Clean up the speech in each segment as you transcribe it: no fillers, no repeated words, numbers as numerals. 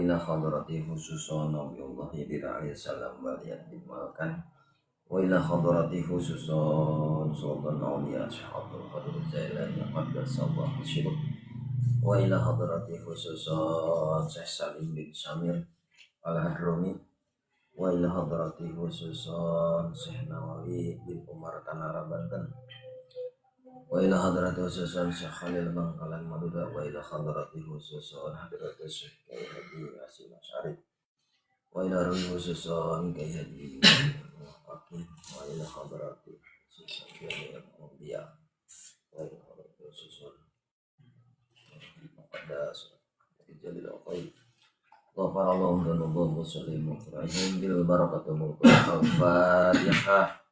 Wa ila hadrati khususon Nabiullah Khidir alaihi salam waliyad bin Malkan. Wa ila hadrati khususon Sultan Aulia Syekh Abdul Qadir Jailani qaddasallahu sirruh. Wa ila hadrati khususon Syekh Salim bin Samir Al-Hadrami. Wa ila hadrati khususon Syekh Nawawi bin Umar Tanara Banten. Wa ila hadrati khususon Syekh Khalil Bangkalan Madura. Wa ila hadrati khususon hadrati Syekh Kiai Haji Hasyim Asy'ari. Wa ila ruhi khususon Kiai Haji Fakih. Wa ila hadrati khususon Kiai Mulia. Wa ila hadrati khususon Muqaddas Jalil Aqai. Ghafara Allahu dzunubahum wa sallimu alaihim bil barakati al-Fatihah.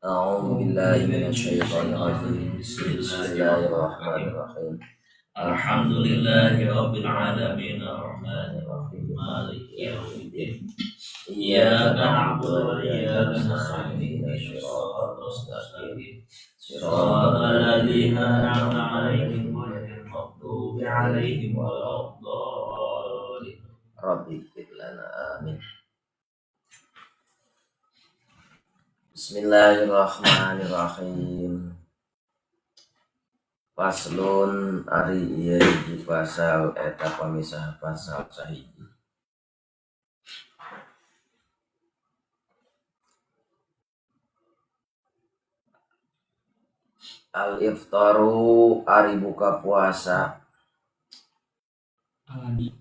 A'udzu billahi minasyaitonir rajim. Bismillahirrahmanirrahim. Alhamdulillahi rabbil alamin arrahmanir rahim maliki yaumiddin. Iyyaka na'budu wa iyyaka nasta'in ihdinas siratal mustaqim. Siratal ladzina an'amta 'alaihim ghairil maghdubi 'alaihim waladdallin. Rabbi ighfir lana amin. Bismillahirrahmanirrahim. Faslun ari ieu hiji pasal eta pamisah pasal sahiji. Al iftaru ari buka puasa. Aladi.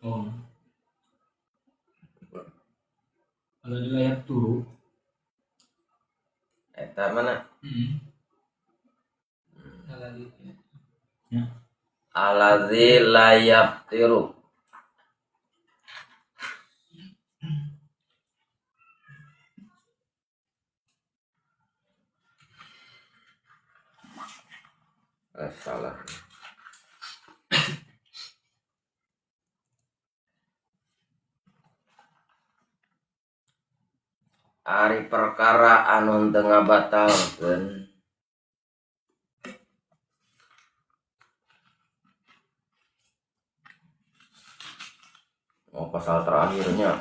Oh. Aladi layak turu. Eta mana? Aladi. Ya. Alladzi layak tiru. Salah. Ari perkara anu teu ngabatalkeun oh pasal terakhirnya.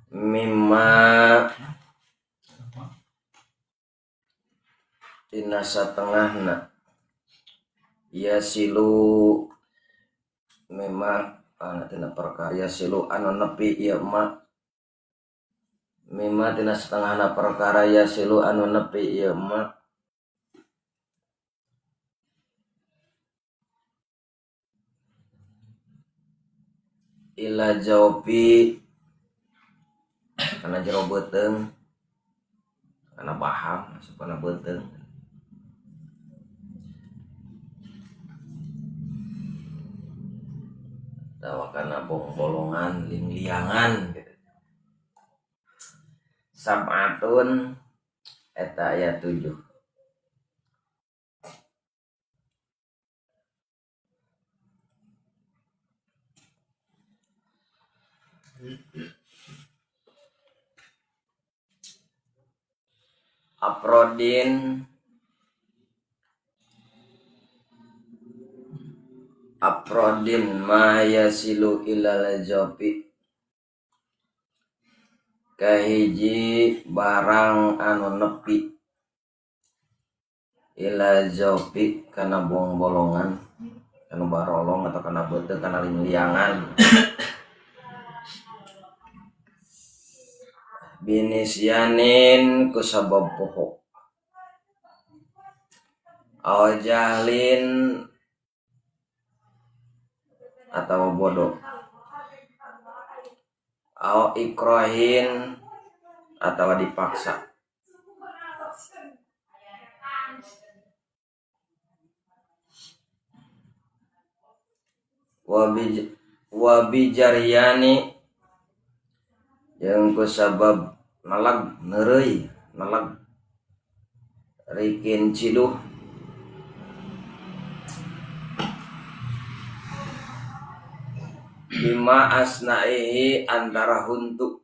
Mimma tina satengahna yasilu mimma tina perkara yasilu anu nepi ieu ma mimma tina satengahna perkara yasilu anu nepi ieu ma ila jaupi kana jero beuteung kana bahang asup kana beuteung atawa kana bongbolongan lingliangan gitu. Sab'atun eta aya 7. Aprodin Aprodin ma yasilu ilal jopi kahiji barang anu nepi ila jopi kana bongbolongan kana barolong atau kana beuteung kana lingliangan binisyanin kusabab poho aw jahlin atau bodoh aw ikrohin atau dipaksa wabijaryani jeung kusabab nalag neureuy nalag rikin ciduh bima asnaihi antara huntu.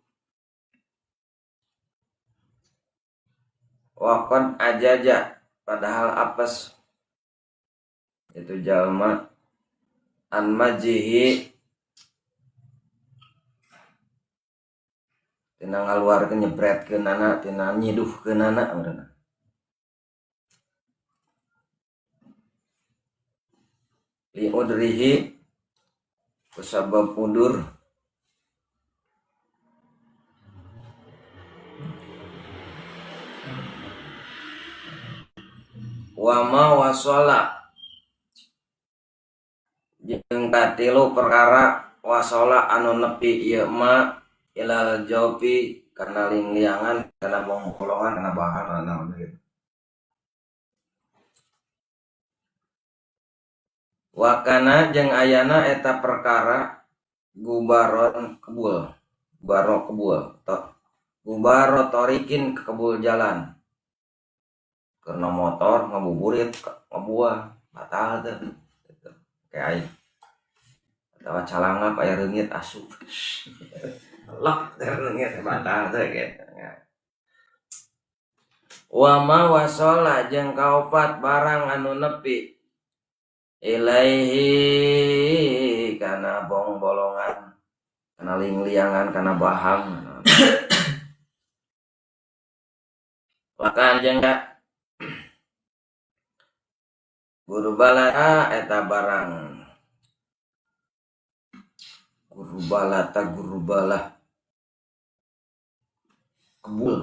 Waqad ajaja padahal apes itu jalma an majihi tina ngaluarkeun nyebretkeunana tina nyiduhkeunana ngaranna. Li udrihi kusabab udur wama wasola jeung katilu perkara wasola anu nepi ieu ma ilal jawfi kana lingliangan kana bongkolongan kana bahan naon gitu. Wakana jeung ayana eta perkara gubaron kebul gubaro kebul to gubaro torikin kebul jalan karena motor ngabuburit ngabuah batal teh gitu. Kayak aing atawa calangap aya reungit asup lek teh reungit batal teh gitu. Wa ma wasola jeung kaopat barang anu nepi ilaihi kana bongbolongan kana lingliangan kana bahang wakan jeung gurubala eta barang gurubala ta gurubala kebul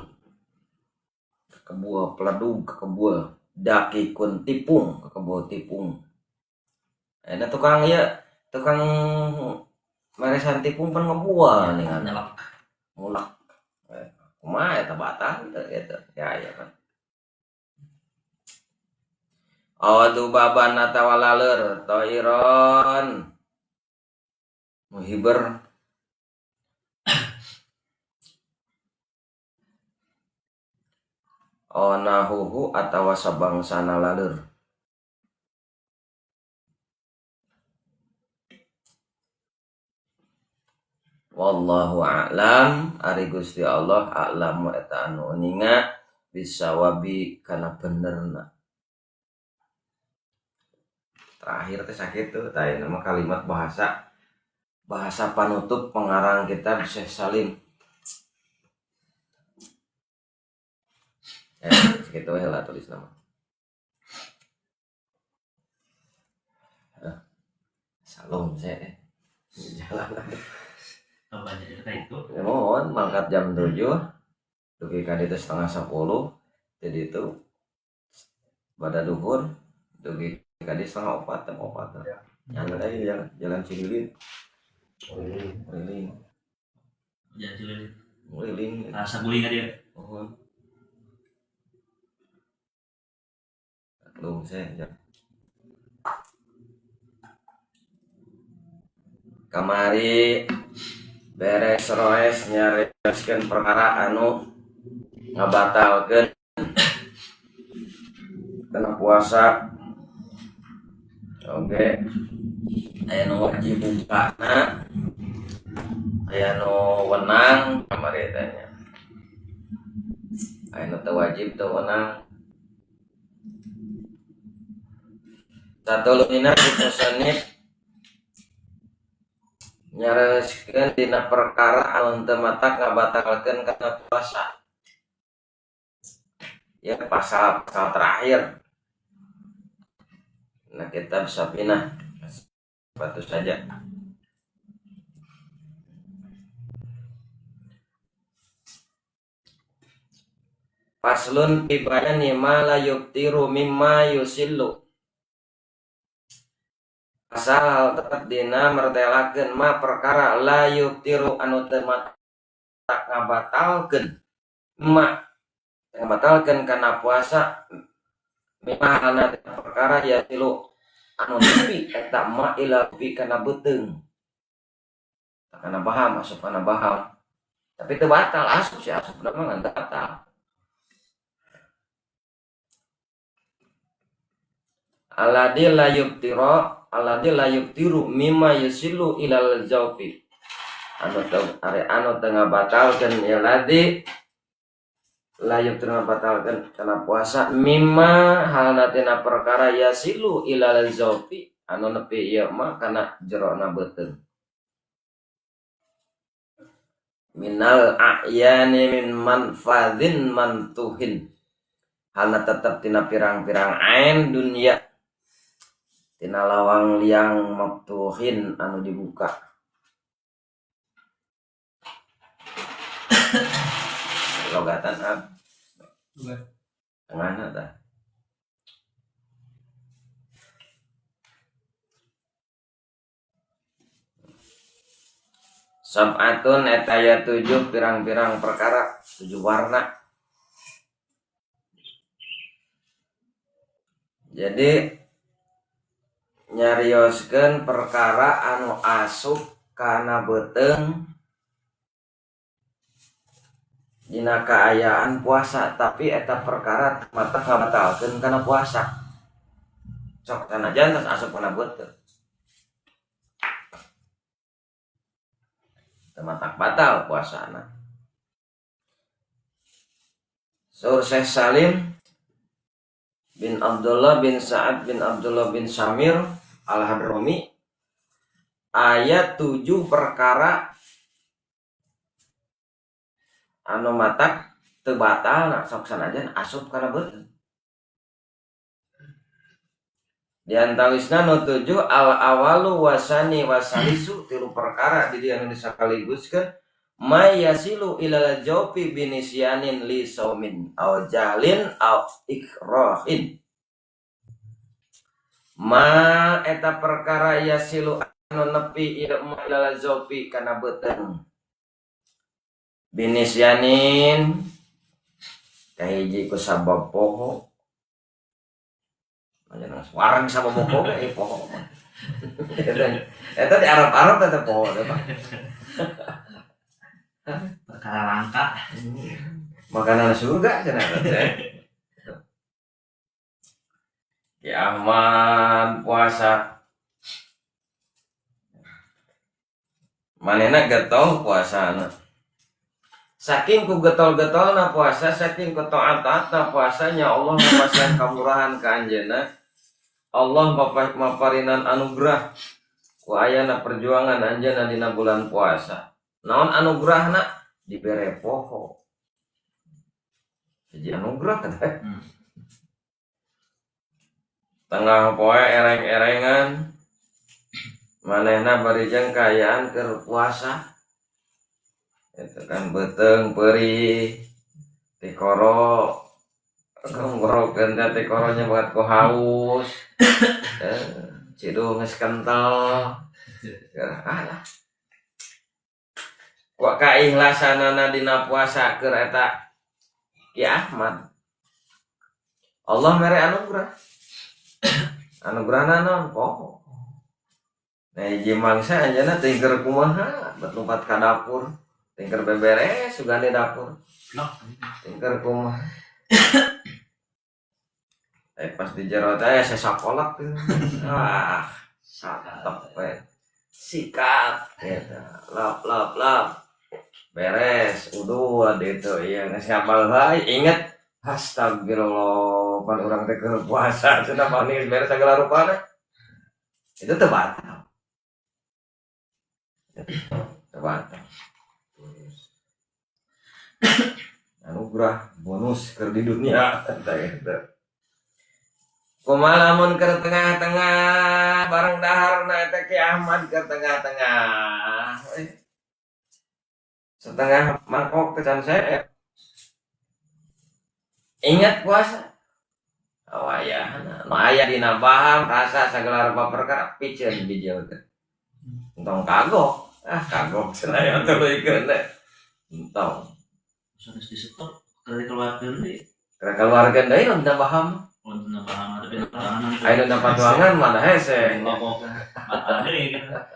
kebul peledug kebul dakikun tipung kebul tipung. Nah tukang ya tukang meresan tipung pan ngebual nih kan mulak kumaha eta batal gitu ya ya kan. Awadu baban atawa laleur toiron muhiber onahuhu atawa sabangsana laleur. Wallahu a'lam ari Gusti Allah a'lamu eta anu uninga bisawabi kana benerna. Terakhir teh sakitu tah ieu mah kalimat bahasa bahasa panutup pengarang kitab Syekh Salim. Sakitu we lah tulis nama. Salom saya jalan. Ya mohon mangkat jam 7 dugi ka ditu 9:30 jadi itu pada duhur dugi ka ditu 3:30 jam 4. Jalan aja jalan jalan Cililin. Liling. Jalan Cililin. Liling. Rasa guling dia. Mohon. Belum saya jalan. Kamari beres roes nyareskeun perkara anu ngabatalkeun kana puasa. Oke. Aya nu wajib bukana, aya nu wenang kamari teh nya. Aya nu teu wajib teu wenang. Satuluyna musannif nyareskeun dina perkara anu teu matak ngabatalkeun kana puasa. Ya pasal-pasal terakhir. Nah kitab Safinah batu saja. Faslun fi bayani ma la yubtiru mimma yusillu. Pasal tetep dina mertelakeun ma perkara la yubtiru anu teu matak ngabatalkeun ma ngabatalkeun kana puasa mimma halna perkara yasilu anu nepi eta ma ila bi kana beuteung kana baham asup kana baham tapi teu batal asup si asup mah ngan batal. Alladzi la yubtira alladzi la yubtiru mimma yusilu ilal jawfi anu teu ari anu teu ngabatalkeun alladzi Layub teu batalkeun kana puasa mimma halna tina perkara yasilu ilal zaufi anu nepi ieu mah kana jerona beuteung. Minal a'yani min manfadhin mantuhin halna tetep tina pirang-pirang ain dunya tina lawang liang maftuhin anu dibuka. Logatan ab tengahna tah. Sab'atun eta aya 7 pirang-pirang perkara, 7 warna. Jadi nyarioskeun perkara anu asup kana beuteung dina kaayaan puasa, tapi eta perkara mata ngabatalkeun kana puasa. Sok sanajan tos asup kana beuteung. Teu matak batal puasana. Saur Syekh Salim bin Abdullah bin Sa'ad bin Abdullah bin Samir Al-Hadrami ayat 7 perkara anu matak teu batal sok sanajan asup kana beuteung. Di antawisna nu 7 al awalu wasani wasalisu tilu perkara di dieu anu disakaliguskeun may yasilu ilal jawfi binisyanin li saumin aw jahlin aw ikrahin. Ma eta perkara yasilu anu nepi ieu ma ilal jawfi kana beuteung binisyanin kahiji ku sabab poho. Jangan warang sama poho ge poho. Eta di Arab-Arab eta poho teh Pak. Perkara langka. Makanan surga cenah teh. Ki Ahmad puasa. Manehna getol puasana. Saking ku getol-getolna puasa, saking ku taat-taatna puasanya Allah mapasihan kamurahan ka anjeunna. Allah maparinan anugerah ku ayana perjuangan anjeunna dina bulan puasa. Naon anugerahna? Dibere poho. Hiji anugerah teh. Tengah poe ereng-erengan manehna bari jeung kaayaan keur puasa. Eta kan beuteung peurih tikoro gonggorokeun teh tikoro nya banget ku haus. Ciduh geus kental. Alah. Ku kaikhlasanana dina puasa keur eta Ki Ahmad. Allah mere anugerah. Anugerahna naon poho. Nah hiji mangsa anjeunna teu kumaha, bet lompat ka dapur. Tingker beberes sugan di dapur. Tingker kumaha. Pas di jero teh saya sakolak tuh. Ah, satep we. Sikat eta. Lap lap lap. Beres, uduh itu ieu geus ngapal bae inget. Astagfirullah, pan urang teh keur puasa cenah manis beres sagala rupana. Itu teu batal. Teu batal. Anugerah bonus keur di dunia eta gitu. Kumaha lamun keur tengah-tengah bareng daharna eta Ki Ahmad keur tengah-tengah. Setengah mangkok teh can saya. Ingat puasa. Oh ayahna, nu aya dina baham rasa sagala rupa perkara piceun bijil teh. Entong kagok. Ah kagok cenah aya tuluikeun teh. Entong. Sanes di stop keur dikeluarkeun deui. Keur keluarkeun deui nu dina baham. Oh, dina baham tapi patuangan. Aya dina patuangan mah hese. Rokok. Batal deui kan.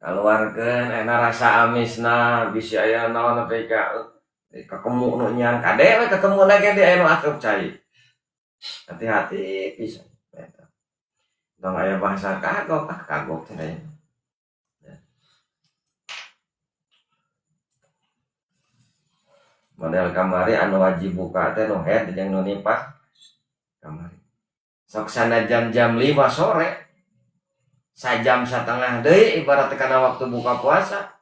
Kaluarkeun enak rasa amisna bisi aya naon nepi ka kakemu nu nyian kade we kakemu na ge aya nu asup cai. Hati-hati pisan eta. Tong aya bahasa kagok, ah kagok cenah ya. Model kamari anu wajib buka teh nu head jeung nu nipah kamari. Sok sana jam-jam 5 sore. Sajam satengah deui ibarat kana waktu buka puasa.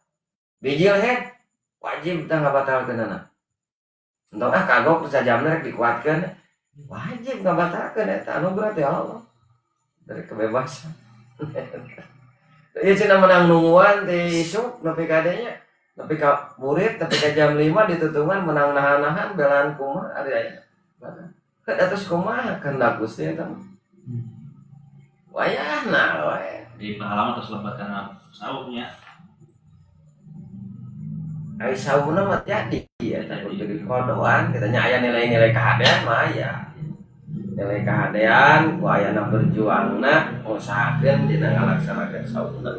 Bijil head wajib teh ngabatalkeunana. Entong ah kagok sajamna rek dikuatkeun. Wajib ngabatalkeun eta anugerah ti Allah. Dari kebebasan. Ieu cenah menang nungguan ti isuk nepi ka adenya. Nepi ka murid nepi ka jam 5 ditutungan menang nahan-nahan belaan kumaha ari aya. Kan atas kumaha kehendak Gusti eta mah. Wayahna we. Di pahala mah tos lebat kana saumnya. Ai saumna mah jadi ya takut jadi kodoan katanya aya nilai-nilai kahadean mah aya. Nilai kahadean ku ayana berjuangna usahakeun dina ngalaksanakeun saumna.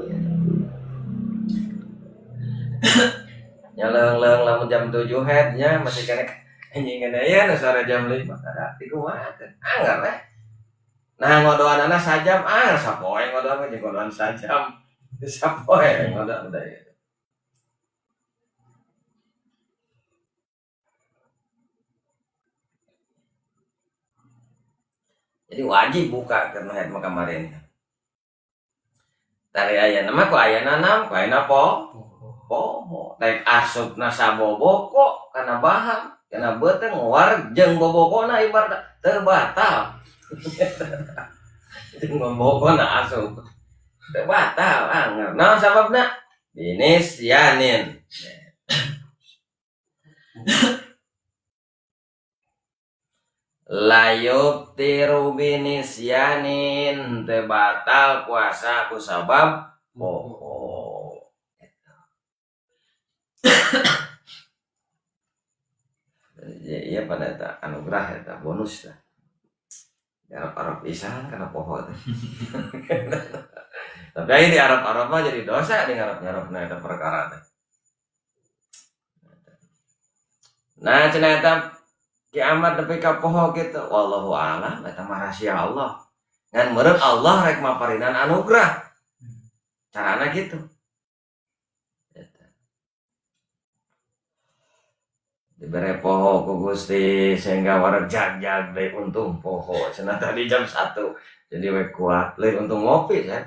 Nyaleung-leung lamun jam 7 head nya masih kena anjing kena ya nu sore jam 5 kada dikumahakeun anggar we. Nah ngodoanana sajam ah sapoe ngodoan mah jeung ngodoan sajam. Sapoe ngodoan udah ya. Jadi wajib buka karena head mah kemarin. Tari aya nama ku aya nanam ku aya po. Poho rek asupna saboboko kana baham kana beuteung war jeung bobokona ibarat teu batal. Jeung bobokona asup teu batal anger. Naon sababna? Binisyanin. Layub tiru binisyanin teu batal puasa ku sabab poho. Iya pada eta anugerah eta bonus lah. Di Arab-Arab pisan kana poho teh. Tapi aya di Arab-Arab mah jadi dosa di ngarep-ngarepna eta perkara teh. Nah cenah eta kiamat nepi ka poho kitu wallahu a'lam eta mah rahasia Allah. Ngan meureun Allah rek maparinan anugerah. Carana kitu. Dibere poho ku Gusti sehingga wareg jag-jag deui untung poho cenah tadi jam 1 jadi we kuat leuh untung ngopi cenah.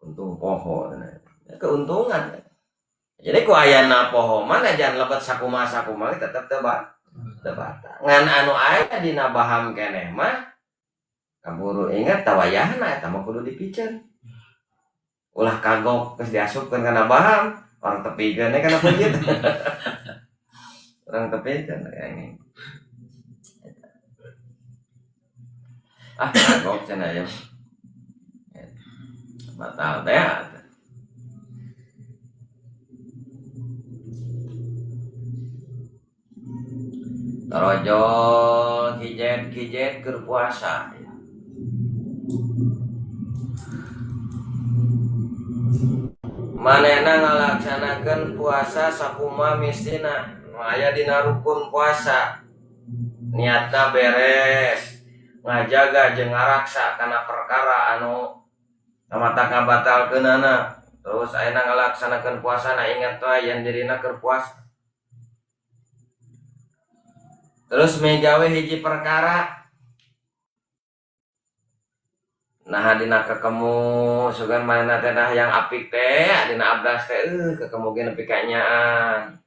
Untung poho cenah. Keuntungan. Jadi ku ayana poho mah jangan lebet sakumaha-sakumaha tetep teu batal. Ngan anu aya dina baham keneh mah kaburu ingat tawayahna eta mah kudu dipiceun. Ulah kagok geus diasupkeun kana baham. Orang tepikeun kana peujit. Orang tepikeun anjing. Ah, kagok cenah ya. Batal teh. Tarojol kijet-kijet keur puasa. Manehna ngalaksanakeun puasa sakumaha mistina nu aya dina rukun puasa. Niatna beres, ngajaga jeung ngaraksa kana perkara anu mata ngabatalkeunana. Terus ayeuna ngalaksanakeun puasana ingat wae yen dirina keur puasa. Terus megawe hiji perkara. Nah dina kekemu sugan manehna teh nah yang apik teh dina abdas teh kekemu ge nepi ka nyaan.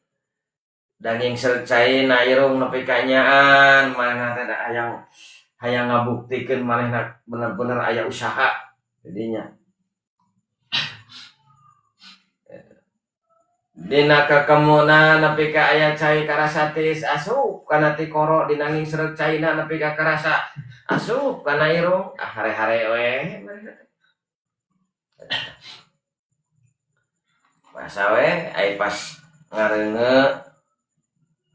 Daging sercai na irung nepi ka nyaan manehna teh hayang hayang ngabuktikeun manehna bener-bener aya usaha jadinya. Dina kekemuna nepi ka aya cai karasa tiis asup kana tikoro dina ngingsreut caina nepi ka karasa asup kana irung ah hare-hare we masa we ai pas ngareunge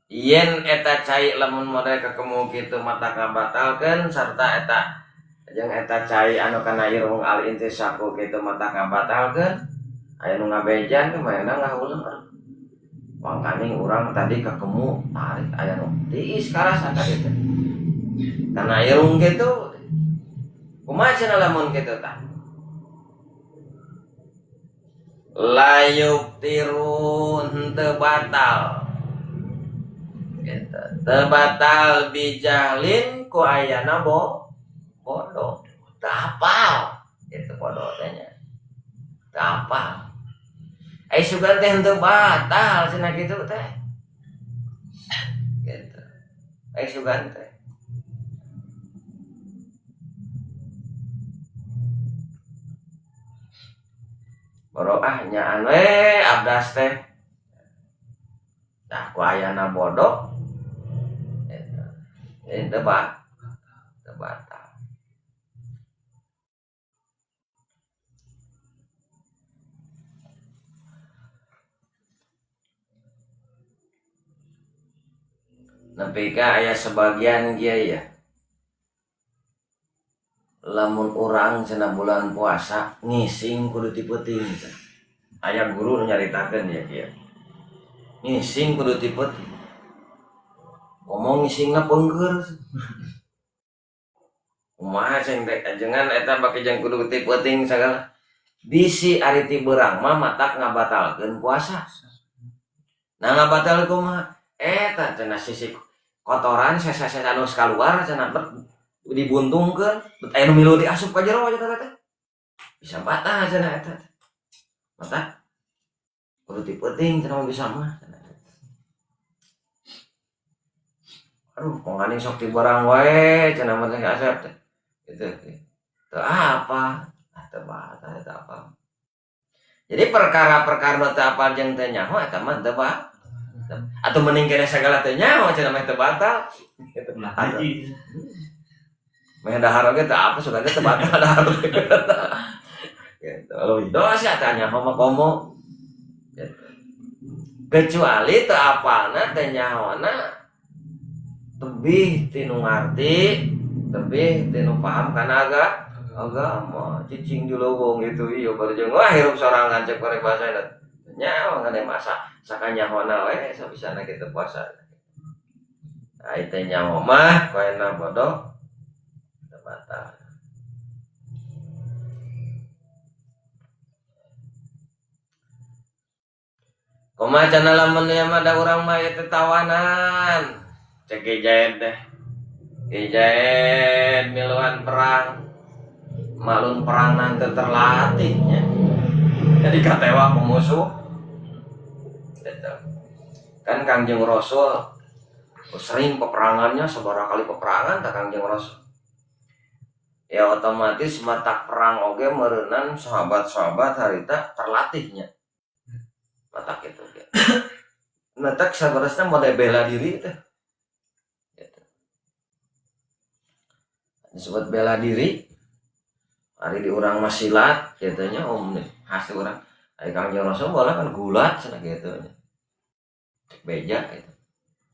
yen eta cai lamun model kekemu kitu mata kabatalkeun sarta eta jeung eta cai anu kana irung al intisaku kitu mata kabatalkeun aya nu ngabejan ke manehna ngahuleng pangkaning urang tadi kekemu tarik aya nu tiis karasa tadi teh kana irung kitu Kumaha cenah lamun kitu tah? Layuk tirun teu batal. Gitu. Teu batal bijahlin ku ayana bodoh. Teu hafal gitu bodoh teh nya. Teu hafal. Ai sugan teh henteu batal cenah kitu teh. Gitu. Ai sugan teh. Boro ah nyaan we abdas teh. Tah ku ayana bodoh. Gitu. Henteu batal. Nepi ka aya sebagian kieu ya. Lamun urang cenah bulan puasa ngising kudu ti peuting cenah. Aya guru nu nyaritakeun ya kieu. Ngising kudu ti peuting. Komo ngisingna peungeur. Kumaha ceng teh ajengan eta bake jeung kudu ti peuting sagala. Bisi ari ti beurang mah matak ngabatalkeun puasa. Nah ngabatalkeun kumaha? Eta cenah sisi kotoran sesa-sesa anu kaluar cenah dibuntungkeun, bet aya nu milu diasup ka jero cenah teh. Bisa batal cenah eta. Mata kudu ti peuting cenah bisa mah cenah. Aduh, penganing sok ti barang wae cenah mah teh asep teh. Gitu. Teu apa? Ah teu batal eta apa. Jadi perkara-perkara nu teu apal jeung teu nyaho eta mah teu batal. Atau mending kene sagala teu nyaho cenah mah teu batal. Gitu. Meh dahar oge teu apa sugan teh teu batal dahar. Gitu. Leuwih dosa teh nyaho mah komo. Gitu. Kecuali teu apalna teu nyahona tebih ti nu ngarti, tebih ti nu paham kana agama, cicing di leuweung gitu ieu bari jeung wah hirup sorangan cek paribasana. Nyaho kana masa sakanyahona we sabisana kitu puasa. Ai teh nyaho mah koena bodoh teu batal. Kumaha cenah lamun ieu mah da urang mah ieu teh tawanan. Cek Ki Jaid teh. Ki Jaid miluan perang. Malun perang teu terlatih nya. Jadi katewa ku musuh. Gitu. Kan Kangjeng Rasul sering peperangannya, sabaraha kali peperangan tak Kangjeng Rasul. Ya otomatis matak perang oge meureunan sahabat-sahabat harita terlatihnya. Matak itu ge. Matak sabarasna mode bela diri teh. Gitu. Disebut bela diri. Ari di urang mah silat kitu nya om hasil urang. Ari Kangjeng Rasul bola kan gulat cenah kitu nya. Cek beja gitu.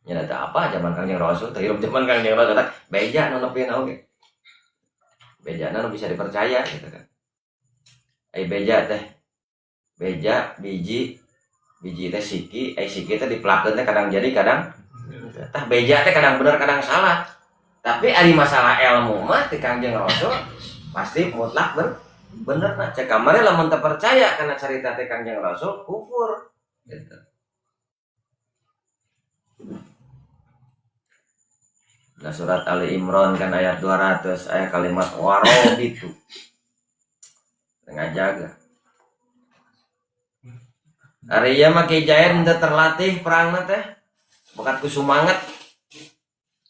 Nya da apa zaman Kangjeng Rasul teh hirup zaman Kangjeng Rasul teh beja nu nepina oge. Bejana nu bisa dipercaya gitu kan. Ai beja teh. Beja biji biji teh siki, ai siki teh dipelakeun teh kadang jadi kadang tah beja teh kadang bener kadang salah. Tapi ari masalah ilmu mah ti Kangjeng Rasul pasti mutlak bener nah. Cek kamari lamun teu percaya kana carita teh Kangjeng Rasul kufur gitu. Nah surat Ali Imran kan ayat 200 ayat kalimat warobitu. Ngajaga. Ari ieu mah Ki Jaid teu terlatih perangna teh. Bakat ku sumanget.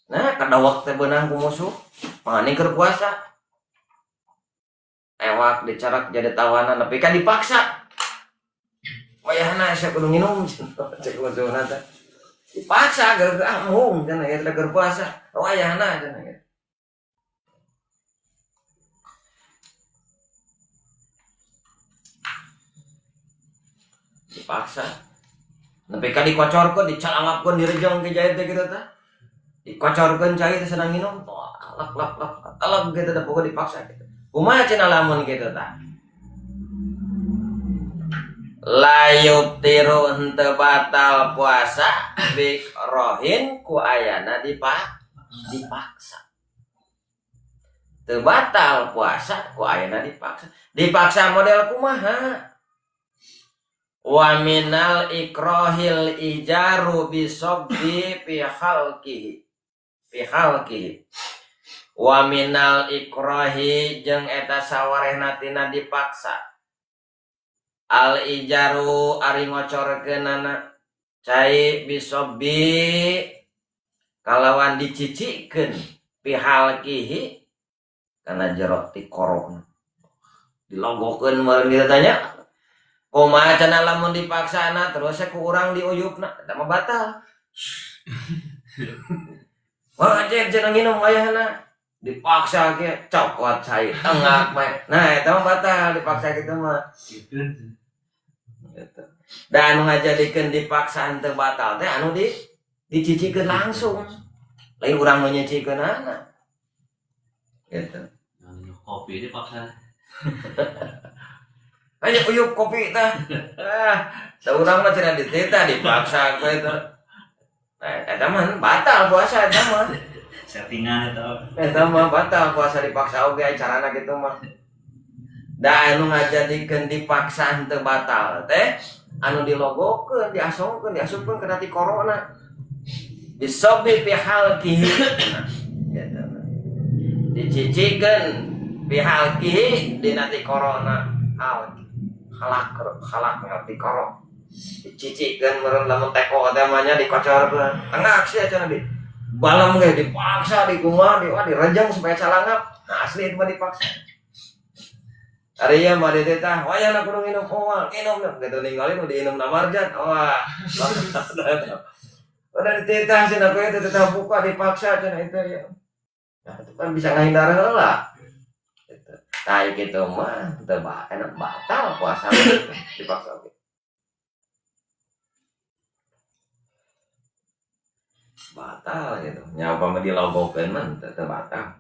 Nah kadawak teh beunang ku musuh, mangani keur puasa. Ewak dicarak jadi tawanan tapi kan dipaksa. Wayahna asa kudu nginum cek musuhna teh. Dipaksa geus ah mung cenah ieu teh keur puasa. Wayahna cenah gitu. Dipaksa. Nepi ka dikocorkeun, dicalangapkeun direjong ke jahit teh kitu teh. Dikocorkeun cai teh sedang minum, lak lak lak teleg gitu teh pokok dipaksa gitu. Kumaha cenah lamun kitu tah? Layub tiru henteu batal puasa bikrohin ku ayana dipaksa. Teu batal puasa ku ayeuna dipaksa. Dipaksa model kumaha? Wa minal ikrohil ijaru bisobbi fi khalqihi. Fi khalqihi. Wa minal ikrohi jeung eta sawarehna tina dipaksa. Al ijaru ari ngocorkeunana cai bisobbi kalawan dicicikeun fi halqihi kana jero ti korona. Dilogokeun meureun kitu tanya. Kumaha cenah lamun dipaksana terus ku urang diuyupna eta mah batal. Wah anjir cenah nginum wayahna dipaksa ge cokot cai tengak bae. Nah eta mah batal dipaksa kitu mah. Gitu. Da anu ngajadikeun dipaksaan teu batal teh anu dicicikeun langsung. Lain urang nu nyicikeunana. Gitu. Kopi dipaksa. Ayo uyup kopi tah. Ah, saurang mah cenah dititah dipaksa ku eta. Nah, eta mah batal puasa eta mah. Settingan eta. Eta mah batal puasa dipaksa oge carana kitu mah. Da anu ngajadikeun dipaksa henteu batal teh anu dilogokeun, diasongkeun, diasupkeun kana ti corona. Bisobi fi halqihi. Nah, gitu. Dicicikeun fi halqihi dina ti corona. Hal halak halak ngerti korok dicicikeun meureun lamun teko teh mah nya dikocorkeun tengah sia cenah di balem ge dipaksa di kumaha di wah direjeng supaya calangap. Nah asli itu mah dipaksa. Ari ieu mah dititah wayahna kudu nginum moal nginum gitu ninggalin nu diinum na marjan wah. Udah dititah cenah ku itu titah buka dipaksa cenah itu ya. Nah itu kan bisa ngahindar heula. Tai gitu mah teu enak batal puasa dipaksa oge. Batal gitu. Nya upama dilogokeun mah teu batal.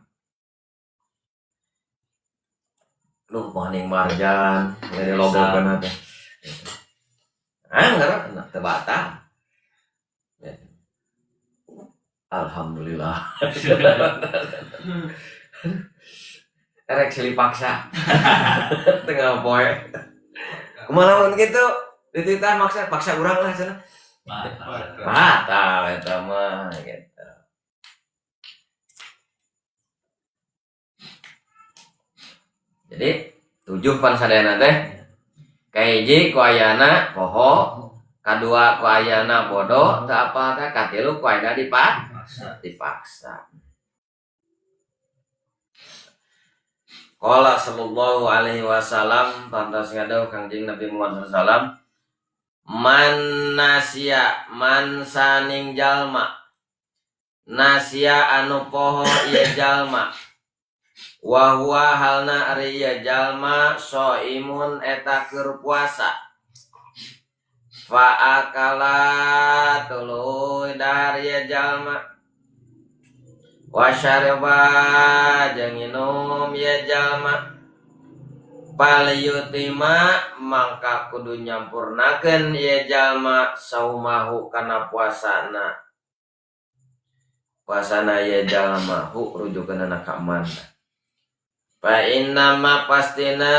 Duh maning marjan geus dilogokeun teh. Ah ngarep teu batal. Alhamdulillah. Erek silih paksa. Tengah poe. Kumaha lamun kitu dititah maksa paksa urang lah cenah. Batal eta mah gitu. Jadi 7 pan sadayana teh. Kahiji ku ayana poho, kadua ku ayana bodoh, teu apa teh, katilu ku ayana dipaksa. Qala sallallahu alaihi wasallam pantas ngadau Kangjeng Nabi Muhammad sallallahu alaihi wasallam man nasia man saning jalma nasia anu poho ieu jalma wa huwa halna ari ieu jalma shaimun eta keur puasa fa akala tuluy dahar ieu jalma wasyaraba jeung nginum ye jalma paliyutima mangka kudu nyampurnakeun ye jalma saumahu kana puasana puasana ye jalma hu rujukeunana ka man fa innama pastina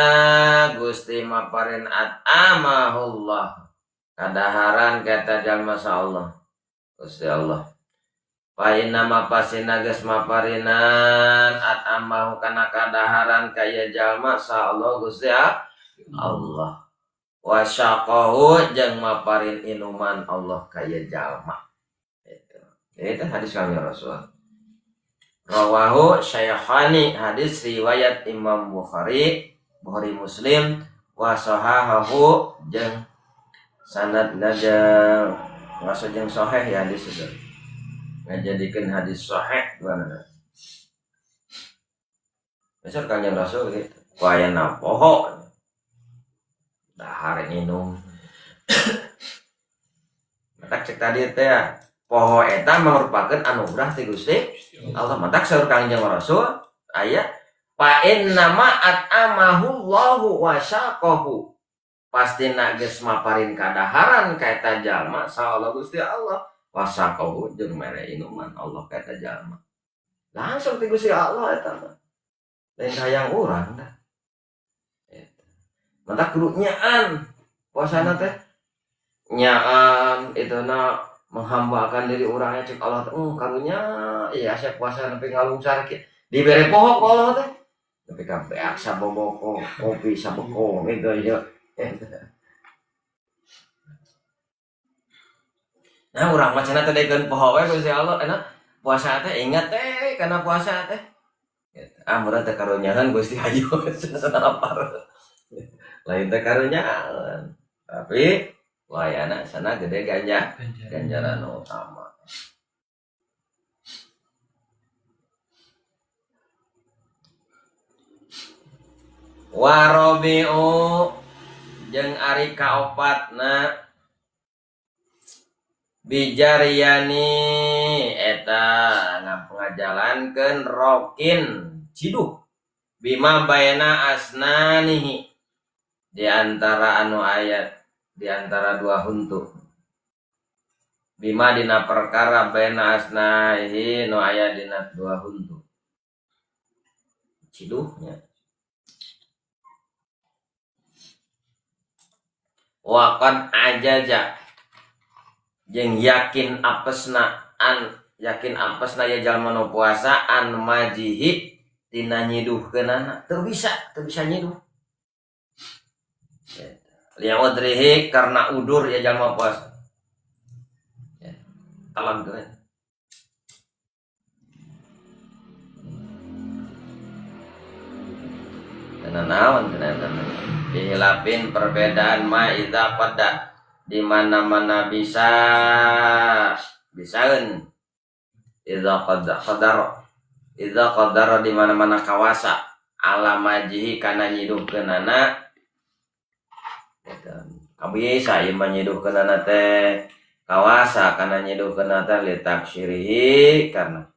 Gusti maparin at'amahullah kadaharan kata jalma sa Allah Gusti Allah fa innama pasina geus maparinan at'amahu kana kadaharan ka ieu jalma sa Allah Gusti Allah wa syaqahu jeung maparin inuman Allah ka ieu jalma. Itu. Itu hadis kami Rasul. Rawahu Syaikhani, hadis riwayat Imam Bukhari, Bukhari Muslim wa sahahahu jeung sanadna jeung ngaso jeung sahih ya hadis itu. Ngajadikeun hadis sahih gimana? Besar Kanjeng Rasul gitu. Ku ayana poho dahar minum. Matak cek tadi teh poho eta merupakan anugerah ti Gusti Allah. Matak saur Kanjeng Rasul aya fa innama at'amahullahu wa syaqahu. Pastina geus maparin kadaharan ka eta jalma sa Allah Gusti Allah. Wasaqahu jeung mere inuman Allah ka eta jalma. Langsung ti Gusti Allah eta mah. Lain hayang urang dah. Mata kudu nyaan puasana teh. Nyaan itu na menghambakan diri urangnya cek Allah teh, karunya iya asa puasa nepi ngalungsar kieu. Dibere poho ku Allah teh. Nepi ka beak saboboko, kopi sabekong gitu ya. Nah urang mah cenah teh daekeun poho we Gusti Allah enak puasa teh ingat teh kana puasa teh. Ah murah teh karunyahan Gusti hayu cenah lapar. Lain teh karunyahan. Tapi wayana sana gede ganjaran utama. Warobi'u jeung ari kaopatna bijariyani eta ngajalankeun rokin ciduh bima baina asnanihi di antara anu ayat di antara dua huntu bima dina perkara baina asnanihi nu aya dina dua huntu ciduhnya. Waqad ajaja jeung yakin apesna an yakin apesna ya jalma nu puasa an majihi tina nyiduhkeunana teu bisa nyiduh li'udrihi karena udur ya jalma puasa ya talag we kana naon kana dihilapin perbedaan ma idza qadda di mana-mana bisa bisaeun idza qadara idza qadara di mana-mana kawasa ala majihi kana nyiduhkeunana kabisa ieu mah nyiduhkeunana teh kawasa kana nyiduhkeunana teh litaksirihi karena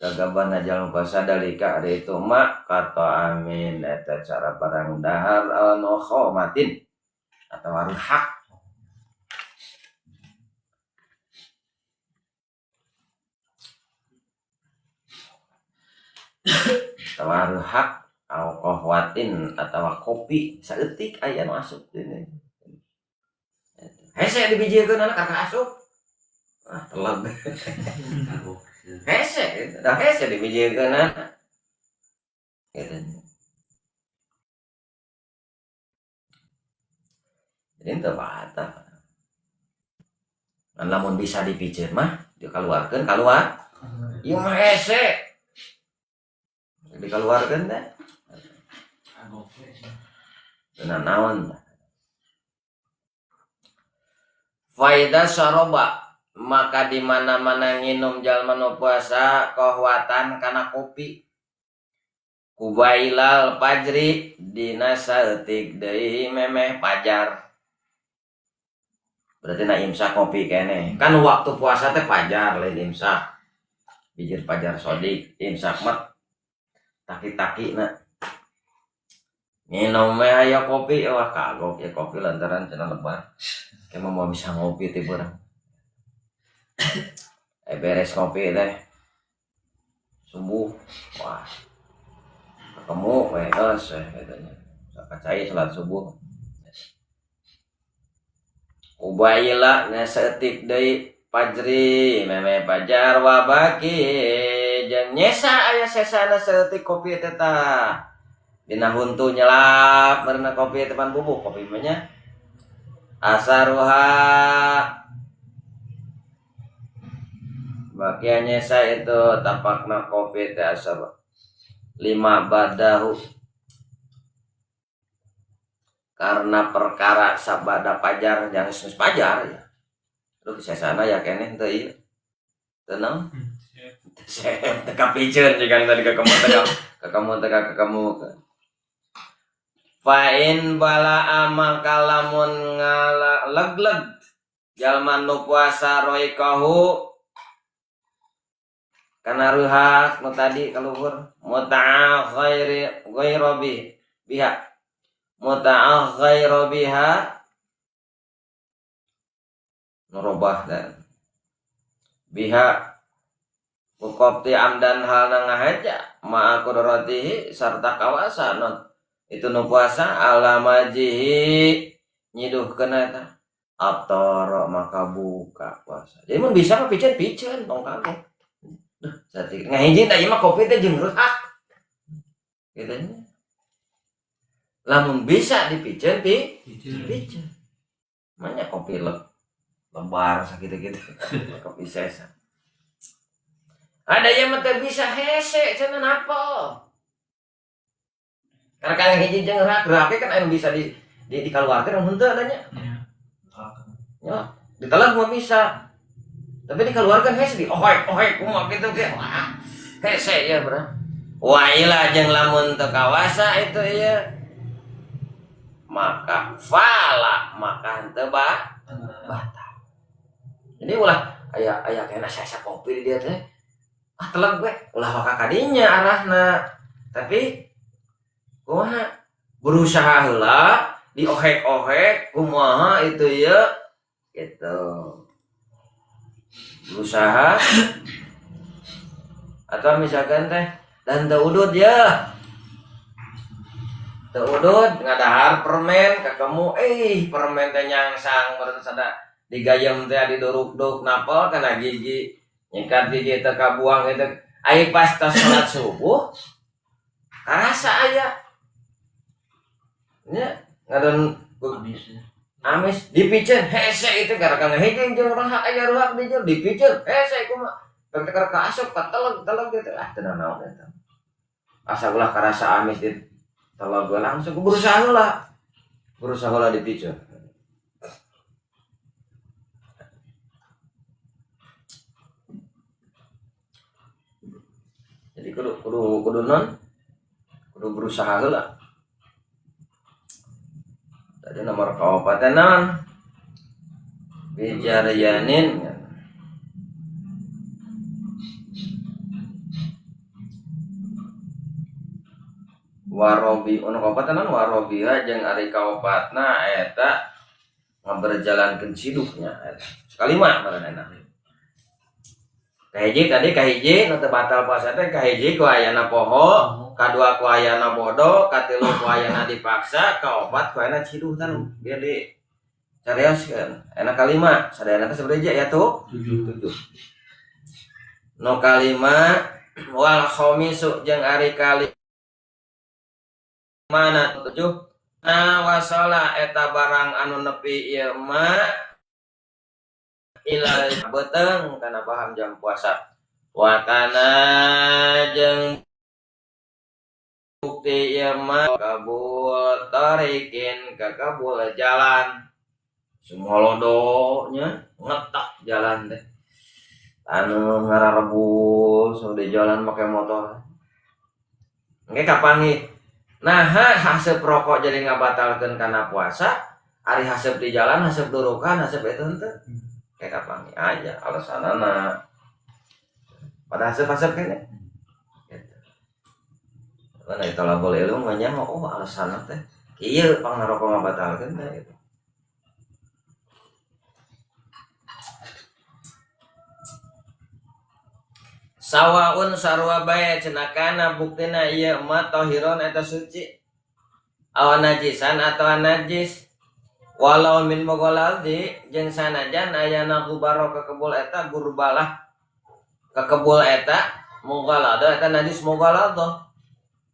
gagabana jalma puasa dalika ari itu ma kata amin eta cara barang dahar anu khomatin atau hak. Tawaru hak au qahwatin atawa kopi saeutik aya nu asup dina. Hese dibijiekeun anak ka asup. Ah telag. Hese, dah hese dibijiekeun anak. Gitu. Jadi teu batal. Lamun bisa dipijieun mah dikaluarkeun kaluar. Ieu mah hese. Dikeluarkan teh kena naon faida saroba maka di mana-mana nginum jalma nu puasa kohwatan kana kopi kubailal fajri dina saeutik deui memeh pajar berarti na imsak kopi keneh kan waktu puasa teh pajar lain imsak bijir pajar sodik imsak mah taki-taki na nginum we aya kopi wah kagok ya kopi lantaran cenah lebar kayak mau bisa ngopi teh urang beres kopi teh subuh wah ketemu we geus we katanya sakacai salat subuh ubaila nya saeutik deui fajri meme pajar wabaki jeung nyesa aya sesana saeutik kopi teh tah dina huntu nyelap meurna kopi teh pan bubuk kopi mah nya asaruha bagian nyesa itu tapakna kopi teh asar lima badahu karena perkara sabada pajar jangan geus pajar ya lu sesana ya keneh teu ieu tenang Sep teka piceun jeung tadi ka kamu teka ka kamu teka ka kamu fa in bala maka lamun ngalegleg jalma nu puasa roikahu kana ruhak nu tadi kaluhur muta'a ghairi ghairabi biha muta'a ghaira biha nurobah dan biha Kopi amdan halna ngahaja ma'a qudratihi sarta kawasa non itu nu puasa ala majihi nyiduhkeun eta abtara maka buka puasa. Jadi mun bisa mah piceun-piceun tong kagok. Duh, satik ngahiji tah ieu mah kopi teh jeung reuhak. Gitu nya. Lamun bisa dipiceun piceun. Manya kopi lebar sakitu-kitu. Kopi sesa. Ada yang mah teu bisa hese cenah napel. Karena kan hiji jeung rehak kan anu bisa di dikaluarkeun mun henteu adanya. Ya, ditelan mah bisa. Tapi dikeluarkan hese di ohek-ohek kumaha kitu ge. Wah, hese ya, bro. Wa ila jeung lamun teu kawasa itu ieu. Maka fala maka henteu batal. Jadi ulah aya kena sesa kopi di dia teh. Ah teleg we, ulah waka kadinya arahna. Tapi kumaha berusaha heula diohek-ohek kumaha itu ya gitu. Berusaha atau misalkan teh dan teu udud ya. Teu udud ngadahar permen ketemu permen teh nyangsang meureun sada digayem teh diduruk-duruk napel kana gigi. Nyikat gigi teh kabuang itu ai pas tos salat subuh karasa aya nya ngadon amis amis dipiceun hese itu gara-gara ngahijing jeung rehak aya rehak di jero dipiceun hese kumaha teh keur kaasup kateleg-teleg gitu ah teu naon eta asa ulah karasa amis di teleg langsung berusaha lah dipiceun. Jadi kudu non kudu berusaha heula. Tadi nomor kaopat non bijarianin warobi ono kaopat non warobiha jeung ari kaopatna eta ngaberjalankeun ciduknya eta. Sekali mah meureun. Kahiji tadi kahiji nu teu batal puasa teh kahiji ku ayana poho, kadua ku ayana bodoh, katilu ku ayana dipaksa, kaopat ku ayana ciduh tan biar di carioskeun. Enak kalima, sadayana teh sabaraha ya tuh? 7. Nu kalima wal khamisu jeung ari kalima na 7. Na wasala eta barang anu nepi ieu mah ila beteng kana paham jam puasa wakana jeung bukti ieu mah kabul tarikin ka kabul jalan semua lodonya ngetak jalan teh anu ngararebus di jalan make motor engke kapanggih nah haseup rokok jadi ngabatalkeun kana puasa ari haseup di jalan haseup durukan haseup eta henteu kayak kapan aja alasanana pada haseup-haseup kene gitu. Karena itu lah boleh lu mah nyaho oh alasanna teh kieu pang ngarokok ngabatalkeun teh gitu. Sawaun sarua bae cenah kana buktina ieu mah tahiron eta suci awan najisan atawa najis walau min mogolaldi jeung sanajan ayana gubaro kekebul eta gurbalah kekebul eta mogolaldo eta najis mogolaldo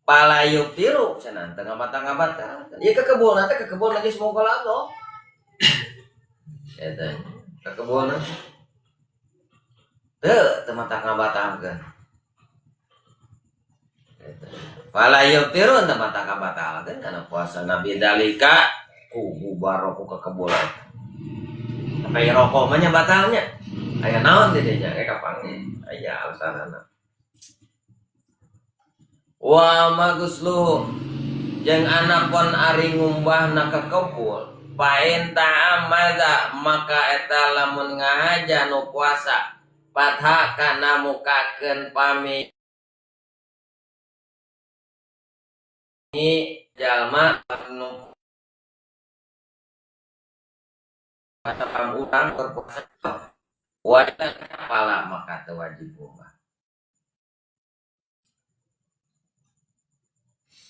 palayuk tiru cenah teu ngabat-ngabat ieu kekebulna teh kekebul najis mogolaldo eta kekebulna teu mata ngabatalkeun eta palayuk tiru teu mata ngabatalkeun kana puasa Nabi dalika ku baroku kekebolan sampai rokok mah nya batalnya aya naon di dinya ge kapanggih aya alasanana wa magusluhu jeung anapon ari ngumbahna kekebul pain ta'amada maka eta lamun ngahaja nu puasa patha kana mukakeun pami jalma nu utang berpuasa wajib kepala maka teu wajib ngumbah.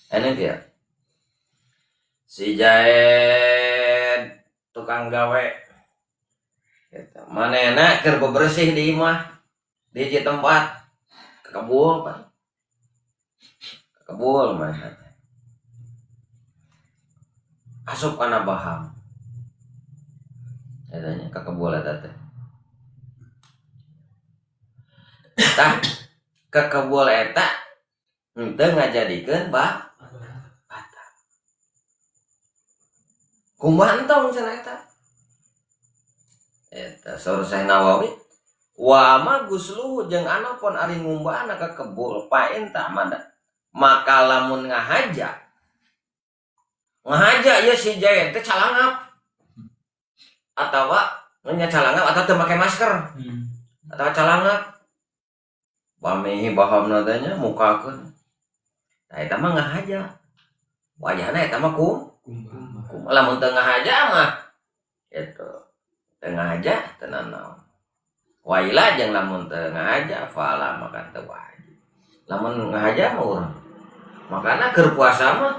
Enak ya. Si Jaed tukang gawe. Gitu. Manehna keur bebersih di imah di hiji tempat kekebul, Pak. Kekebul manehna teh. Asup kana baham. Eta nya kekebul eta teh. Tah kekebul eta henteu ngajadikeun batal. Kumaha entong cenah eta? Eta saur Syekh Nawawi wa ma gusluhu jeung anapun ari ngumbahna ka kebul pain tak mada. Maka lamun ngahaja ieu si Jaid teh calangap atawa nya calangap atau teu make masker. Atawa calangap pamihi bahamna teh nya mukakeun. Tah eta mah ngahaja. Wayahna eta mah kumbah. Lamun teu ngahaja mah gitu. Teu ngahaja teu nanaon. Waila jeung lamun teu ngahaja fala maka teu wajib. Lamun ngahaja mah urang. Makana keur puasa mah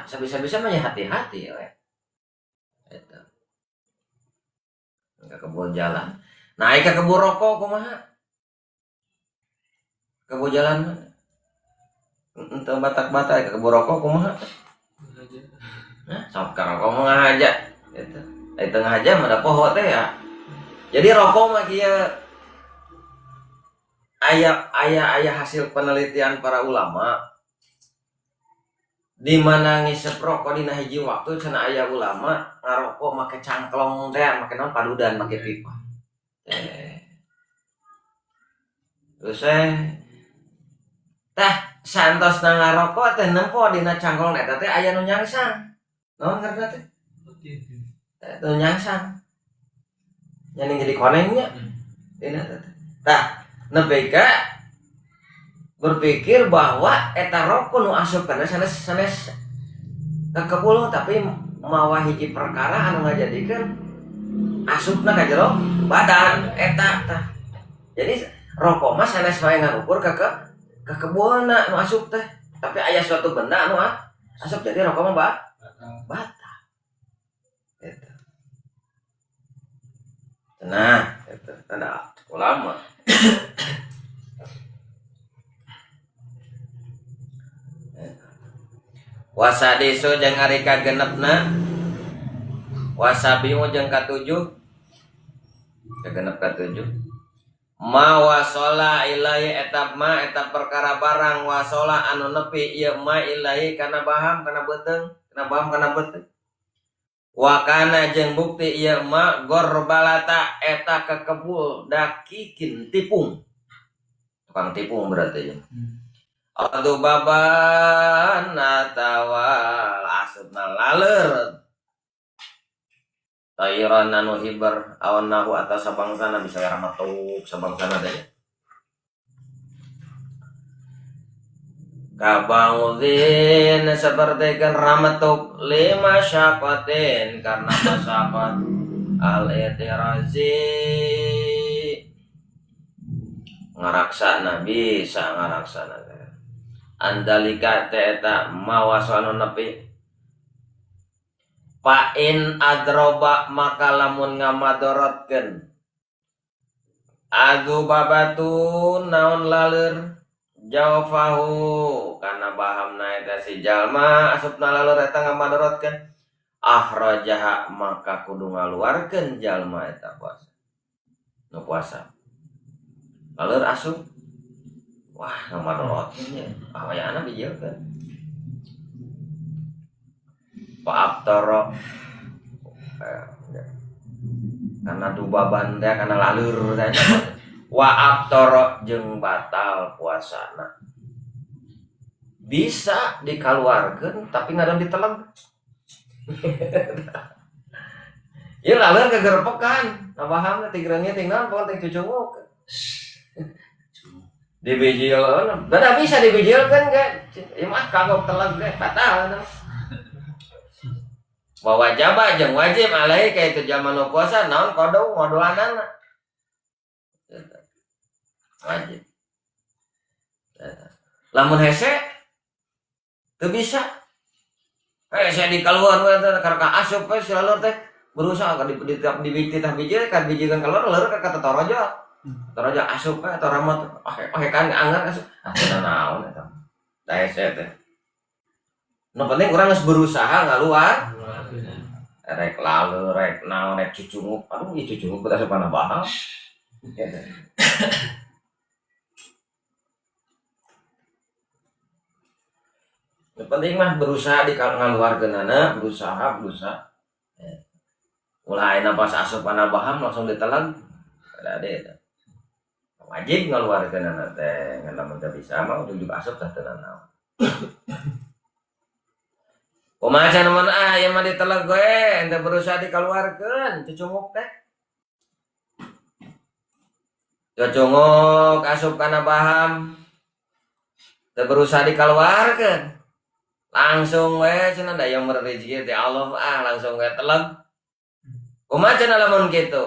sabisa-bisa mah ya hati-hati we. Eta. Ka kebun jalan. Naik ka kebun rokok kumaha? Kebun jalan mah. Henteu batak-batak ka kebun rokok kumaha? Hah, sok ka rokok mah ngahaja eta. Ai teu ngahaja mah da poho teh ya. Jadi rokok mah kieu aya hasil penelitian para ulama di mana ngisep rokok dina hiji waktu cenah aya ulama ngarokok make cangklong teh make naon padudan make pipa. Terus tah santosna ngarokok teh nempo dina cangklong eta teh aya nu nyangsang. Naon ngaranna teh? Nu nyangsang. Nya ning jadi konengnya. Dina teh. Tah nepi ka berpikir bahwa eta rokok nu asup kana sanes kakepuluh tapi mawa hiji perkara anu ngajadikeun asupna ka jero badan eta tah. Jadi rokok mah sanes wae ngukur ka kekebulna nu asup teh, tapi aya suatu benda anu asup jadi rokok mah batal. Eta. Nah, eta tanda ulama. Wasadisu jeung ari kagenepna, wasabiu jeung katujuh, kagenep katujuh. Ma wasola ilahi eta ma eta perkara barang wasola anu nepi ieu ma ilahi kana baham kana beuteung, kana baham kana beuteung. Wa kana jeung bukti ieu ma gorbalata eta kekebul dakikin tipung. Tukang tipung berarti ya. Adu baban atawa asupna laler. Tairan anu hiber awan nahu atas sabangsana bisa ramatuk sabangsana teh. Kabangudin sapertikeun ramatuk lima syaqatin karena masyaqat al-i'tirazi ngaraksana bisa ngaraksana teh. Andalika teh eta mawas anu nepi pain adroba maka lamun ngamadorotkeun azubabatun naon laleur jawfahu kana bahamna eta si jalma asupna laleur eta ngamadorotkeun ahrajaha maka kudu ngaluarkeun jalma eta puasa nu puasa laleur asup wah ngamadorotkeun nya awayana bijilkeun Pak Abtoro karena dubaban teh karena laleur teh wa abtoro jeung batal puasana bisa dikaluarkeun tapi ngadon diteleg ieu laleur kegerpekan nambahan teh tigreungnya ting naon pokok ting cucunguk dibijilkeun da bisa dibijilkeun ge ieu mah kagok teleg ge batal. Wa wajaba jeung wajib alaihi ka itu jalma nu puasa naon kodo ngodoanana wajib. Lamun hese Teu bisa. Saya di keluar karena asup we si laleur teh berusaha ka di titah biji ka bijikan keluar leur ka torojo. Torojo asup we atau ramot kan anggar asup. Ah teu naon eta. Da hese teh. Nu penting urang geus berusaha ngaluar. Rek laleur, rek naon, rek cucunguk. Aduh, ieu cucunguk teh asup kana bahal. Gitu. Yang penting mah berusaha di ngaluarkeunana, berusaha. Ulah ayeuna pas asup kana baham langsung ditelan. Ada eta. Wajib ngaluarkeunana teh, ngan lamun teu bisa mah ujug-ujug asup teh teu nanaon. Kumaha cenah mun ieu mah diteleg we, ente berusaha dikaluarkeun cucunguk teh. Cucunguk asup kana baham. Teu berusaha dikaluarkeun. Langsung we cenah da yang rezeki ti Allah langsung we teleg. Kumaha cenah lamun kitu?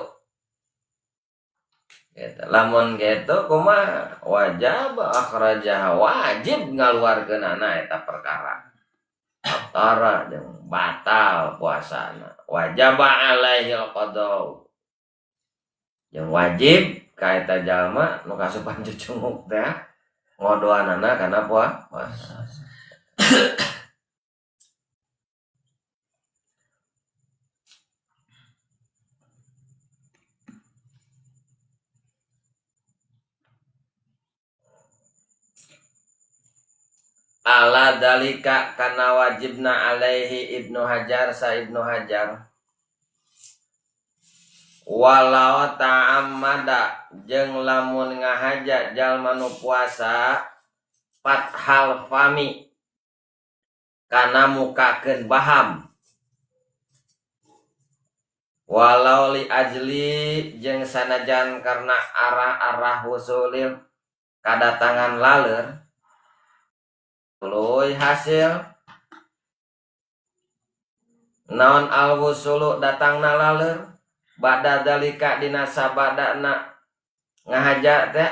Gitu. Lamun kitu kumaha wajib akhrajaha, wajib ngaluarkeunana eta perkara. Antara jeung batal puasana. Wajib alaihi alqada. Jeung wajib ka eta jalma nu kasupan cucunguk teh ngodoanana kana puasa. Ala dalika kana wajibna alaihi Ibnu Hajar sa Ibnu Hajar walau ta'ammada jeung lamun ngahaja jalma nu puasa fathal fami kana mukakeun baham walau li ajli jeung sanajan karena arah-arah wusulil kadatangan laleur tuluy hasil naon al wusulu datangna laleur bada dalika dina sabadana ngahaja teh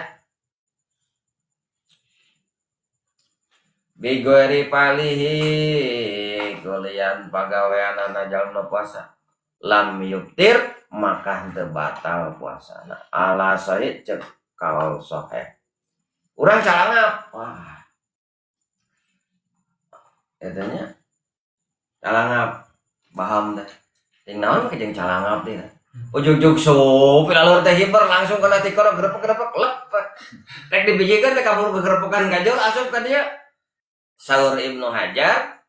bigoiri palihi kulian pagaweanana jalma puasa lam yuktir maka henteu batal puasana ala sahih cek kaul sahih urang calangap wah etanya calangap baham teh ting naon ke jeung calangap teh ujug-ujug sup laleur teh hiber langsung kana tikor grepek-grepek lep rek dibijikeun teh kabur gegrepekan kajol asup ka dieu saur Ibnu Hajar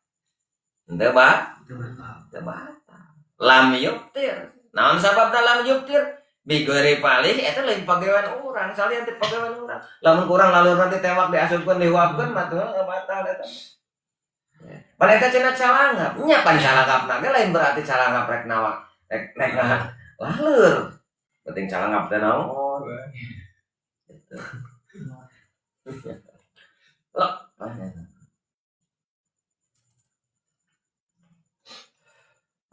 henteu teu batal lam yuktir naon sababna lam yuktir bigori palih eta lain pagawean urang salian teh pagawean urang lamun kurang laleur teh tewak diasupkeun dihuapkeun mah teu batal eta. Pan eta cenah calangap, nya pan calangapna ge lain berarti calangap rek nawak, rek laleur. Penting calangap teh naon. Gitu. Lek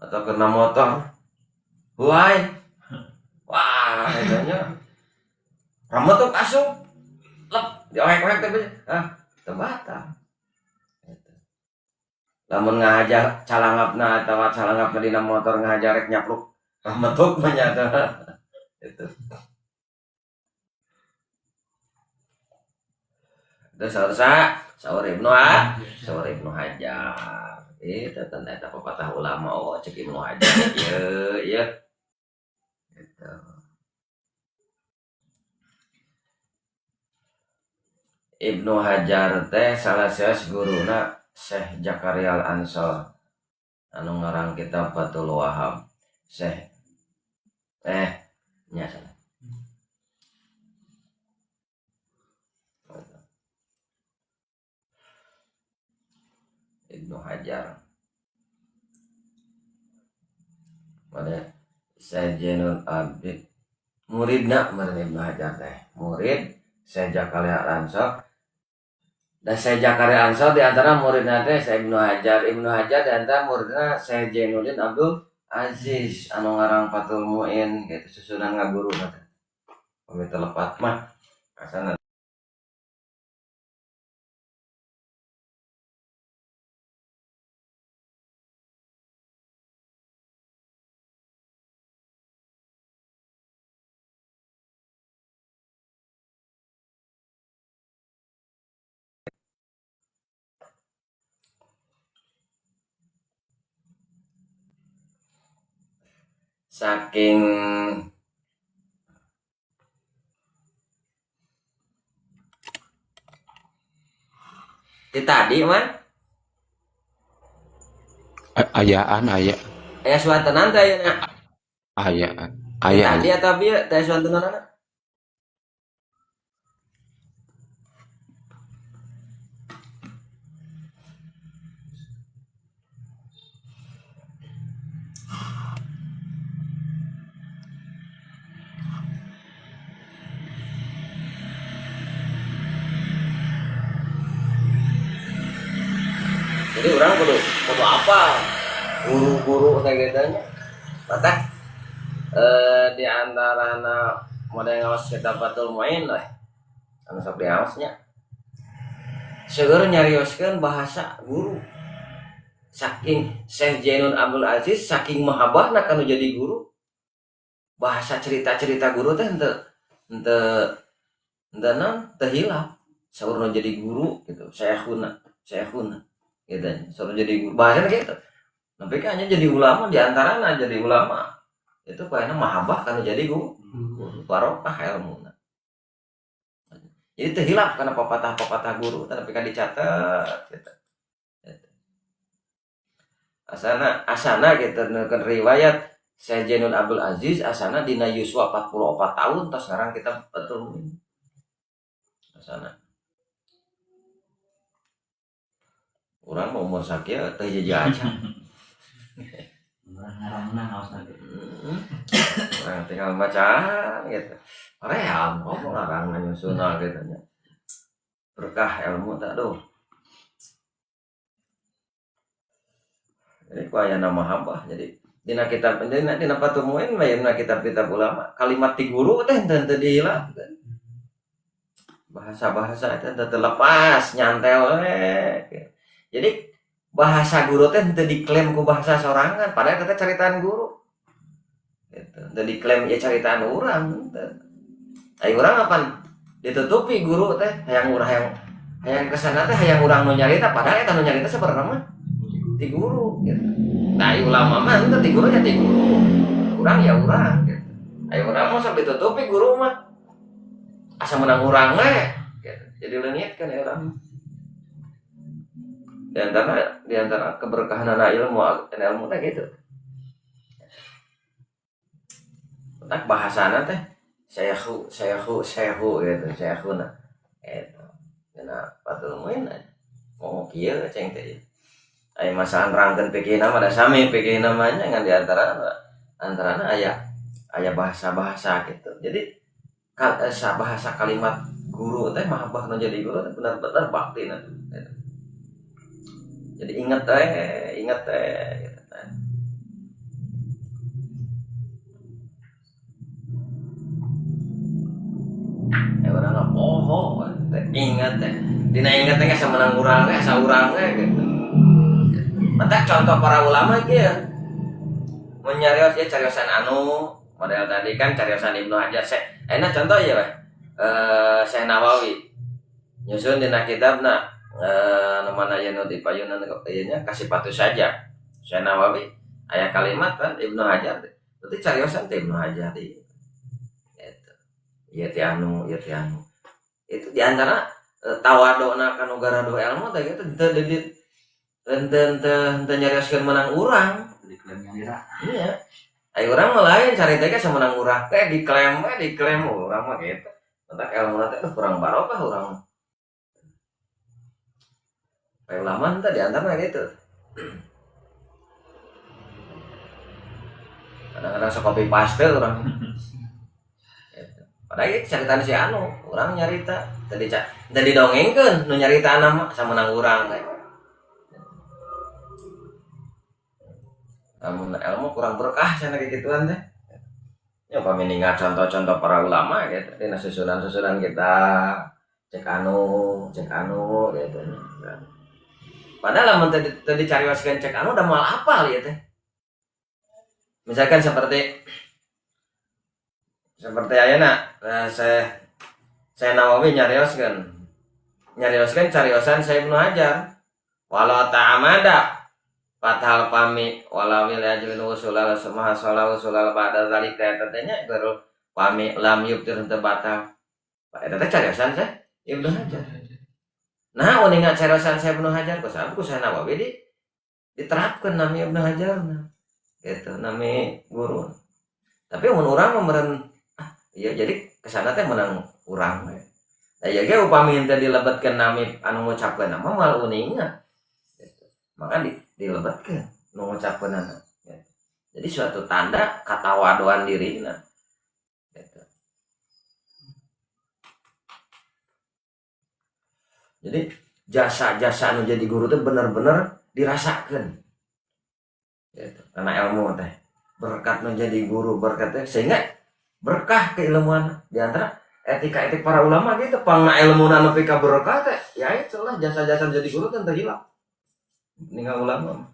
atau kena motor. Huai. Wah, etanya. Rambut tuh asup. Lep, diohek-ohek teh ah, teu batal. Lamun ngahaja calangapna atawa calangapna dina motor ngahaja rek nyapluk rametuk mah nya itu. Itu saur Ibnu saur Ibnu Hajar. Itu tanda eta pepatah ulama oh cek Ibnu Hajar ieu ieu. Gitu. Ibnu Hajar teh salah salah guruna Syekh Zakaria Al-Ansor anu ngarang kitab Fathul Wahab. Syekh nya salah. Ibnu Hajar. Pada Syekh Zainul Abidin muridna meureun Ibnu Hajar teh. Murid Syekh Zakaria Al-Ansor. Dan Syekh Zakaria Ansor di antara muridna teh Syekh Ibnu Hajar, Ibnu Hajar di antara muridna Syekh Zainuddin Abdul Aziz anu ngarang Fathul Muin gitu susunan ngaguru teh. Pamit lepat mah asana. Saking ti tadi mah Ayaan aya. Aya suantenan teh ayeuna. Ayaan. Aya. Tadi atau bieu teh suantenanana? Jadi orang kudu apa? Guru-guru teh gitu nya. Mata di antarana model ngaos kitab Fathul Muin lah. Anu sok diaosnya. Seueur nyarioskeun bahasa guru. Saking Syekh Zainun Abdul Aziz saking mahabbahna kanu jadi guru. Bahasa cerita-cerita guru teh henteu naon teu hilap. Saur nu jadi guru gitu, syekhuna gitu, saur jadi guru bahasana gitu. Sampai kan hanya jadi ulama di antarana jadi ulama itu kayaknya mahabbah kan jadi guru barokah ilmuna. Jadi teu hilap karena pepatah-pepatah guru tapi kan dicatat gitu. Asana gitu nukeun riwayat Syekh Zainun Abdul Aziz asana dina yuswa 44 tahun tos sekarang kita betul asana. Urang mah umur sakieu teh jeje aja. Urang ngarangna ngaos lagi. Urang tinggal baca gitu. Hoream ngomong ngarang nyusunna gitu nya. Berkah ilmu tak aduh. Jadi ku aya nama mahabbah. Jadi dina kitab dina Fathul Muin mah dina kitab-kitab ulama kalimat ti guru teh henteu dihilangkeun. Bahasa-bahasa eta henteu terlepas nyantel we. Jadi bahasa guru teh henteu diklaim ku bahasa sorangan padahal eta caritaan guru. Gitu. Henteu diklaim ya caritaan urang henteu. Ai urang apan ditutupi guru teh hayang urang hayang kesana teh hayang urang nu nyarita padahal eta nu nyarita sabenerna mah ti guru gitu. Nah, ai ulama mah henteu ti guru nya ti guru. Urang ya urang gitu. Ai urang mah sok ditutupi guru mah. Asa menang urang we gitu. Jadi leungit kan ya urang. Di antara keberkahan anak ilmu teh gitu. Tentang bahasana teh syekhu gitu, syekhuna. Eta. Dina Fathul Muin ngomong kieu ceng teh. Aya masalah nerangkeun fikihna mah da sami fikihna mah nya ngan di antarana aya bahasa-bahasa gitu. Jadi bahasa kalimat guru teh mahabbah nu jadi guru teh benar-benar bakti na. Gitu. Jadi ingat teh gitu. Urang mah poho teh ingat teh. Dina ingat teh asa menang urang teh asa urang teh gitu. Mata contoh para ulama kieu. Mun nyarios ieu cariosan anu model tadi kan cariosan Ibnu Hajar. Enak contoh ieu weh. Syekh Nawawi nyusun dina kitabna nu mana aya nu dipayunan ieu nya kasipatu saja. Syekh Nawawi aya kalimat kan Ibnu Hajar. Berarti cariosan teh Ibnu Hajar ieu. Eta. Ieu teh anu, ieu teh anu. Itu di antara tawadona kanu garado ilmu teh gitu teu henteu nyarioskeun menang urang. Diklaim nyalira. Iya. Ai urang mah lain cari teh ge menang urang teh diklaim we diklaim urang mah gitu. Entak ilmu teh kurang barokah urang. Kayak ulama teh di antara gitu. Kadang-kadang sok copy paste urang. Gitu. Padahal ieu caritaan si anu, urang nyarita tadi didongengkeun nu nyaritaana mah sameunang urang teh. Namun ilmu kurang berkah cenah kikituan teh. Ya upami ningal contoh-contoh para ulama gitu dina susunan-susunan kita cek anu gitu. Padahal lamun teu dicarioskeun cek anu udah moal apal ieu teh. Misalkan seperti ayeuna saya Nawawi nyarioskeun cariosan Syekh Ibnu Hajar. Walau ta'amada Fathal pami wala wil ajlin usulal summa hasala usulal ba'da zalika eta teh nya guru pami lam yubtir teu batal. Eta teh cariosan saya Ibnu Hajar. Nah, uninga cariosan saya Ibnu Hajar ku sabab ku Syekh Nawawi diterapkeun nami Ibnu Hajar nah. Gitu nami guru. Tapi mun urang mah meureun iya jadi kesana teh menang urang we. Da ieu ge upami henteu dilebetkeun nami anu ngucapkeun mah moal uninga. Gitu. Maka dilebetkeun nu ngucapkeunana. Gitu. Jadi suatu tanda katawaduan dirina. Gitu. Jadi jasa-jasa anu jadi guru teh bener-bener dirasakeun. Gitu. Karena ilmu teh berkat nu jadi guru berkat teh sehingga berkah keilmuan di antara etika-etik para ulama gitu pangna ilmuna nepi ka berkah teh ya itulah jasa-jasa jadi guru teh teu hilap ninggal ulama.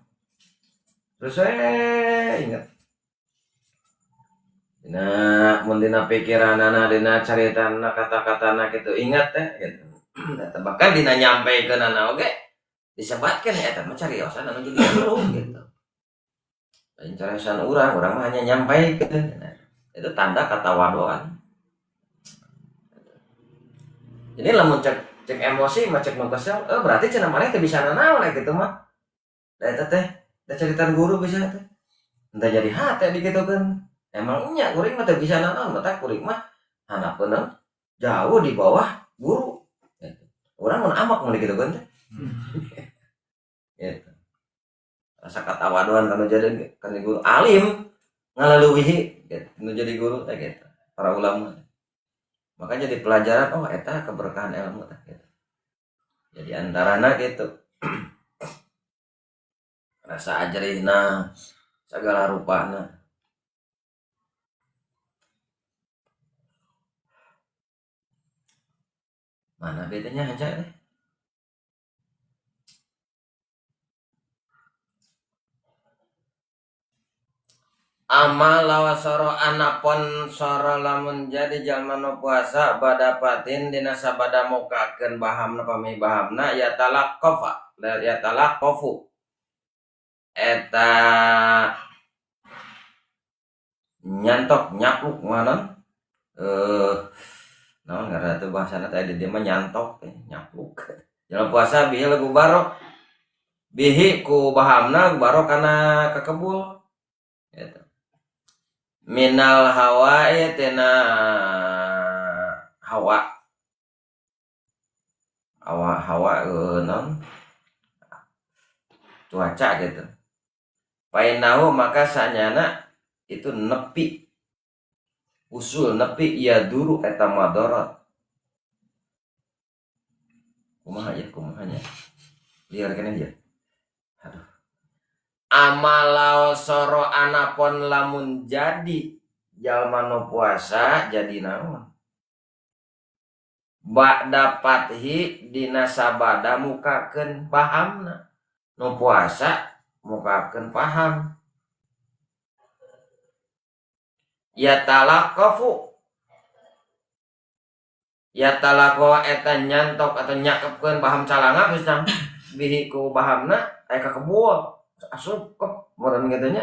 Terus saya ingat dina mun dina pikiranana dina caritana kata-katana gitu ingat teh gitu. Bahkan dina nyampaikeunana oge disebatkeun eta mah cariosan anu jadi guru gitu. Lain cariosan urang, urang mah hanya nyampaikeun. Nah, itu tanda katawaduan. Jadi lamun cek emosi mah cek nu kesel, berarti cenah maneh teu bisa nanaon kitu mah. Da eta teh da caritan guru bisa teh. Entah jadi hate dikitukeun. Emang nya kuring mah teu bisa nanaon, mata kuring mah hanapeun jauh di bawah guru. Gitu. Urang mun amak mun dikitukeun teh. Gitu. Rasa katawaduan kanu jadi kan guru alim ngalaluwihi gitu. Nu jadi guru teh gitu. Para ulama. Maka jadi pelajaran oh eta keberkahan ilmu teh gitu. Jadi antarana gitu. Rasa ajarihna segala rupana. Mana bedanya aja deh. Amal lawasoro anapon soro lamun jadi jalma nu puasa badapatin dina sabada mukakeun bahamna pami bahamna ya talaqafa ya talaqafu eta nyantok nyapluk ngaran naon ngaranna teh bahasana teh di dieu mah nyantok nyapluk jalma puasa bihi lagu barok bihi ku bahamna barok kana kakebul eta minal hawa'i tina hawa hawa hawa non cuaca gitu painahu maka sanyana itu nepi usul nepi ya duru eta madarat kumaha ya kumahanya liar kene dia aduh amalau soro anapon lamun jadi jalma nu puasa jadi naon ba'da fathi dina sabada mukakeun pahamna nu puasa mukakeun paham ya talaqafu ya talaqo eta nyantok atau nyakepkeun paham calanga geus tah bihi ku bahamna aya kakebul asup kep meureun kitu nya.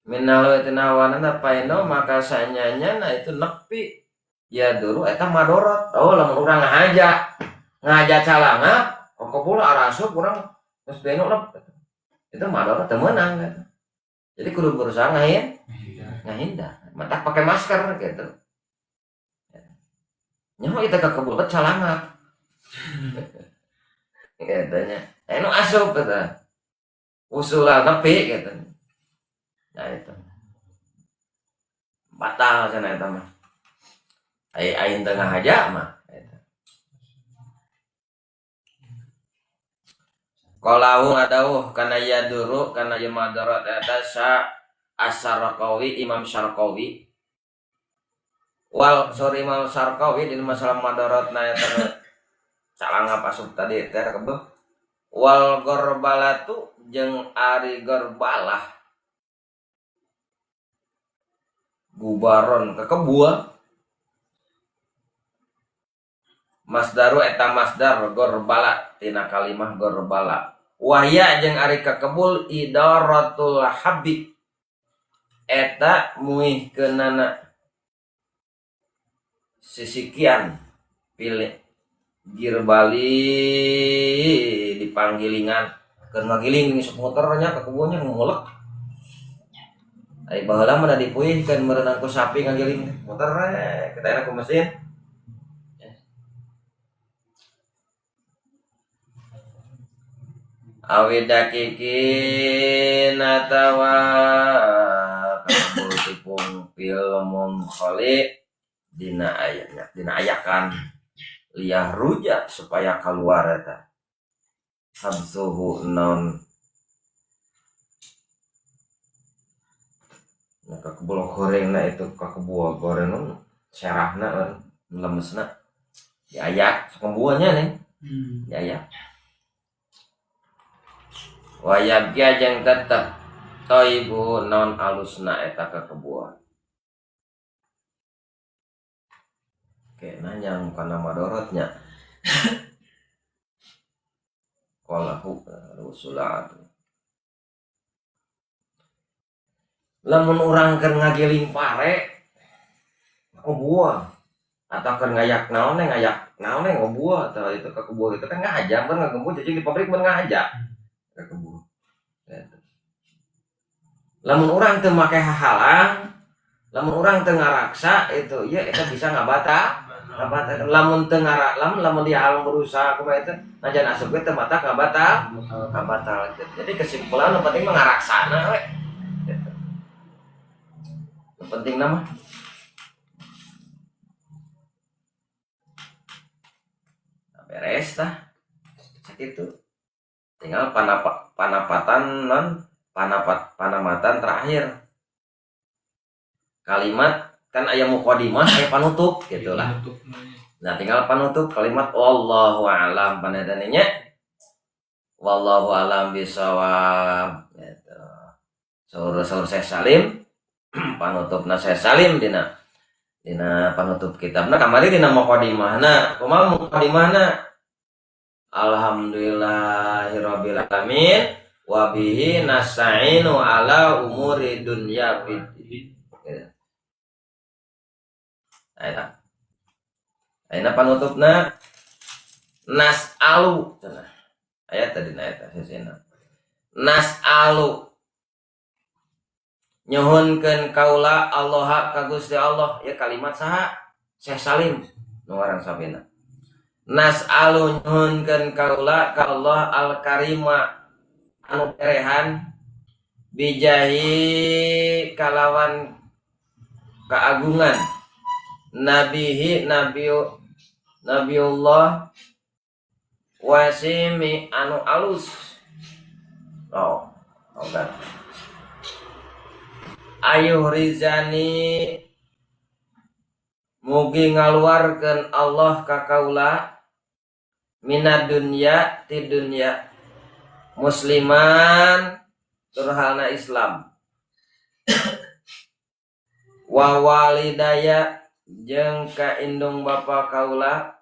Minal tinawana paino maka sanyanya nah itu nepi ya dulu eta madorot. Oh lamun urang ngahaja calanga kokobul arasup urang geus beno lep. Itu madorot teu meunang gitu. Jadi kudu berusaha ngahindar. Matak pakai masker gitu. Nyaho eta kakebul calanga. Gitu nya. Anu asup eta. Usulan nepi gitu. Nah itu. Batal cenah eta mah. Ai aing teu ngahaja mah eta. Qalahu ngadauh kana yaduru kana ieu madarat eta sa As-Sarqawi Imam Syarqawi. Wal sorry Imam Syarqawi di masalah madaratna eta calanga asup tadi teh kebeuh. Wal gorbalatu jeung ari gorbalah gubaron kekebua masdaru eta masdar gorbala tina kalimah gorbala Wahya jeung ari kakebul idaratul habbi eta muihkeunana sisikian pilih girbali dipanggilingan keur ngagiling sok muter nya ka kebunnya ngulek. Ai baheula mah da dipuihkeun meureunang ku sapi ngagiling muter we kita enak ku mesin. Awidakikin atawa kabul tipung fil munkhali dina ayatnya dina ayakan liyah ruja supaya keluar eta habsuhu non nah kakebul gorengna itu kakebul goreng non serahna lemesna diayak sakumbuannya nih diayak wayabya jeung tetep toibu non alusna eta kakebuan. Oke, nanya kana madorotnya. Qalahu rusulat. Lamun urang keur ngagiling pare kakebuan atau keur ngayak naon ngabuah atau itu kakebuan itu kan ngahaja mun ngagembuh cicing di pabrik mun ngahaja. Kakebuan. Lamun urang teu make hahalang, lamun urang teu ngaraksa itu ieu eta bisa ngabata. Lamun teu lamun dihalang berusaha kumaha itu najan asup ge teu mata ngabatal, ngabatal. Jadi kesimpulan nu penting mah ngaraksana we. Gitu. Nu penting mah beres tah. Sakitu. Tinggal panapatan non panamatan terakhir kalimat kan aya muqaddimah aya panutup gitulah. Nah tinggal panutup kalimat wallahu a'lam panadaninya wallahu a'lam bisawab gitu. Saur Syekh Salim panutupna Syekh Salim dina panutup kitabna kamari dina muqaddimahna kumaha muqaddimahna alhamdulillahirabbil alamin wa bihi nasta'inu ala umuri dunya fid. Ayeuna. Ayeuna panutupna nas'alu cenah. Aya tadi na eta sesena. Nas'alu nyuhunkeun kaula Allah ka Gusti Allah ya kalimat saha? Syekh Salim nu ngaran sabena. Nas'alu nyuhunkeun kaula ka Allah al-karima anu perehan bijahi kalawan keagungan nabihi nabiullah wasimi anu alus. Oh, oke. Ayuh rizani mugi ngaluarkeun Allah ka kaula minad dunya ti dunya musliman tur halna Islam wa walidaya jeung ka indung bapa kaula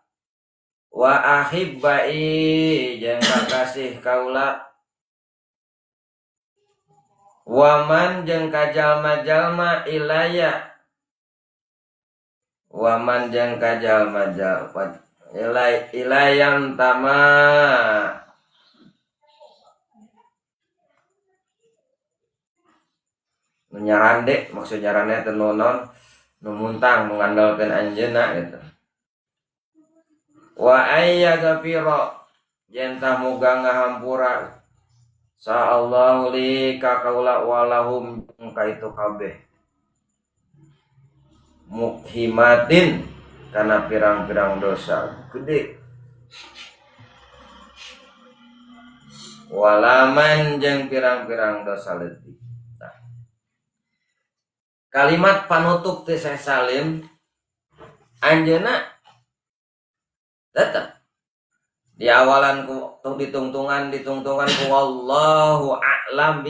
wa ahibbai jeung kakasih kaula waman jeung ka jalma-jalma ilaya waman jeung ka jalma-jalma ilayam tama nyarande maksud nyarande teh non nu muntang mengandalkeun anjeunna gitu wa ayya gafira yen tah muga ngahampura sa Allahu li ka kaula walahum ka itu kabeh mukhimatin kana pirang-pirang dosa gede walaman jeung pirang-pirang dosa leutik. Nah, kalimat panutup teh Syekh Salim anjeunna tetep di awalan ku ditungtungan ku wallahu a'lam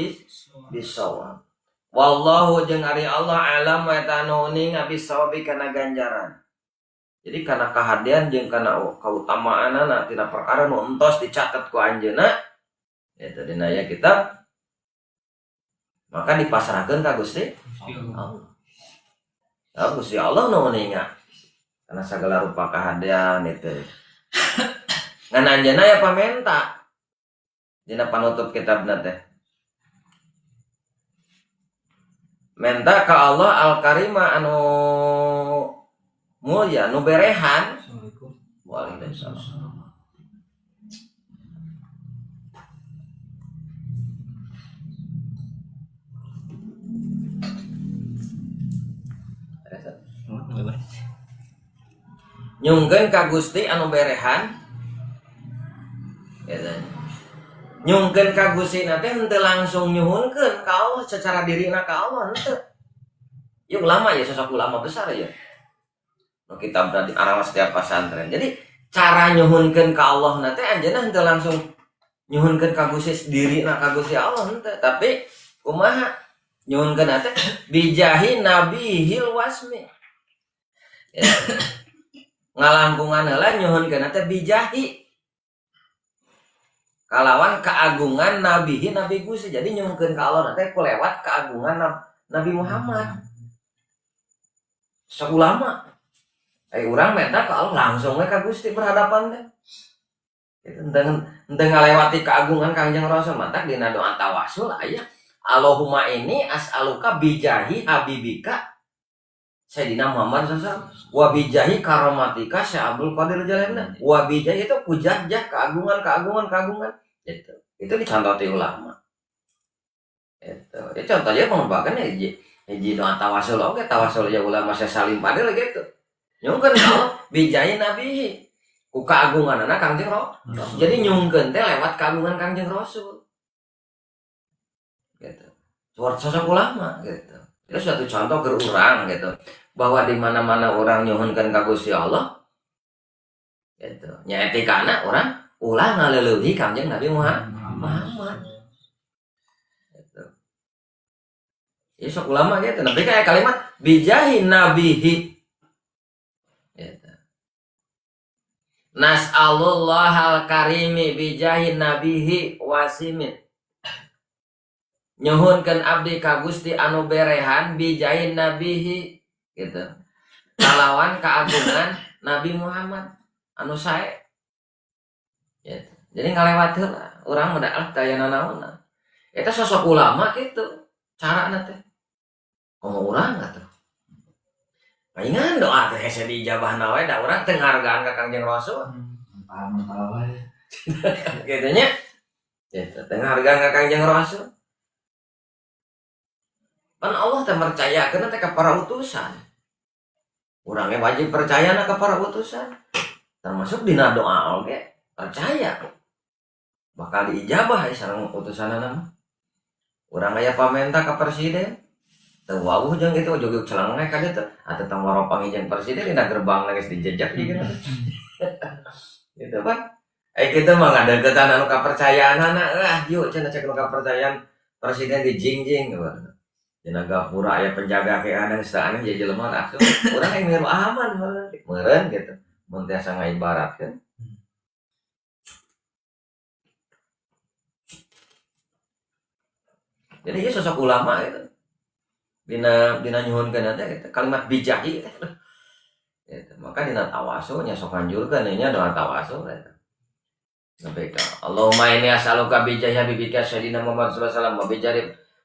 bisawab. Wallahu jeung ari Allah alam wa eta anu uning bisawab kana ganjaran. Jadi kana kahadean jeung kana kautamaanana tina perkara nu entos dicatet ku anjeunna Gitu dina aya kitab maka dipasrahkeun ka Gusti Allah. Ya, Gusti Allah nu uninga karena segala rupa kahadean itu. Ngan anjeunna aya pamenta dina panutup kitabna teh. Menta ka Allah Al-Karima anu mulia nu berehan. Assalamualaikum. Waalaikumsalam. Nyungkeun ka Gusti anu berehan gitu. Nyungkeun ka Gusti na teh henteu langsung nyuhunkeun ka Allah secara dirina ka Allah henteu. Ieu ulama ya, sosok ulama besar ya. Nu kitab tadi arawas setiap pesantren. Jadi cara nyuhunkeun ka Allah na teh anjeunna henteu langsung nyuhunkeun ka Gusti dirina ka Gusti Allah henteu, tapi kumaha nyuhunkeun na teh bijahi nabihil wasmi. Ya. Ngalangkungan heula nyuhunkeun teh bijahi kalawan keagungan nabihi nabi Gusti. Jadi nyuhunkeun ka Allah teh ku lewat keagungan Nabi Muhammad. Sok ulama urang menta ka Allah langsung we ka Gusti berhadapan teh. Itu henteu ngalewati keagungan Kangjeng Rasul matak dina doa tawasul aya Allahumma ini as'aluka bijahi habibika Sayyidina Muhammad sallallahu alaihi wasallam wa bijahi karomatika Syekh Abdul Qadir Jailani wa bijahi itu kujah-jah keagungan keagungan keagungan gitu. Itu dicontoti ulama. Itu. Ya contohnya pengembangan hiji hiji doa tawasul oke tawasul ya ulama Syekh Salim Padil gitu. Nyungkeun kalau bijahi nabi ku keagunganna Kangjeng Rasul. Jadi nyungkeun teh lewat keagungan Kangjeng Rasul. Gitu. Sosok ulama gitu. Itu suatu contoh ke urang gitu. Bahwa di mana-mana orang nyuhunkeun ka Gusti Allah gitu. Nya etikana orang ulah ngaleuleui Kangjeng Nabi Muhammad. Gitu. Ya sok ulama gitu. Tapi kayak kalimat bijahi nabihi. Gitu. Nas'alullahal karimi bijahi nabihi wasimin. Nyuhunkeun abdi ka Gusti anu berehan bijahi nabihi gitu. Kalawan keagungan Nabi Muhammad anu sae. Gitu. Jadi ngalewat heula urang mah lah teu aya nanaonna. Eta sosok ulama gitu carana teh. Komo urang atuh. Palingan doa teh hese diijabahna we da urang teu ngahargaan ka Kangjeng Rasul. Mentah-mentah wae. Gitu nya. Gitu teu ngahargaan ka Kangjeng Rasul. Pan Allah teh percayakeun teh ka para utusan. Urangnya wajib percaya na ka para utusan. Termasuk dina doa oge percaya. Bakal diijabah ya sareng utusanna mah. Urang aya pamenta ka presiden. Teu wawuh jeung kitu jog celangna ka dieu teh. Atuh tong waropang jeung presiden dina gerbang geus dijejak gitu. Gitu Pak. Kitu mah ngadeukeutan anu kapercayaanana ah yuk cenah cek nu kapercayaan presiden dijingjing gitu. Dina gapura aya penjaga kayak ada geus aneh jadi jelema langsung urang yang miru aman meureun gitu. Mun tiasa ngaibaratkeun. Jadi ieu sosok ulama gitu. Dina nyuhunkeun teh gitu, kalimat bijahi teh. Gitu. Maka dina tawasul nya sok anjurkeun nya doa tawasul gitu. Sampai ka Allahumma inni as'aluka bijahi habibika Sayyidina Muhammad sallallahu alaihi wasallam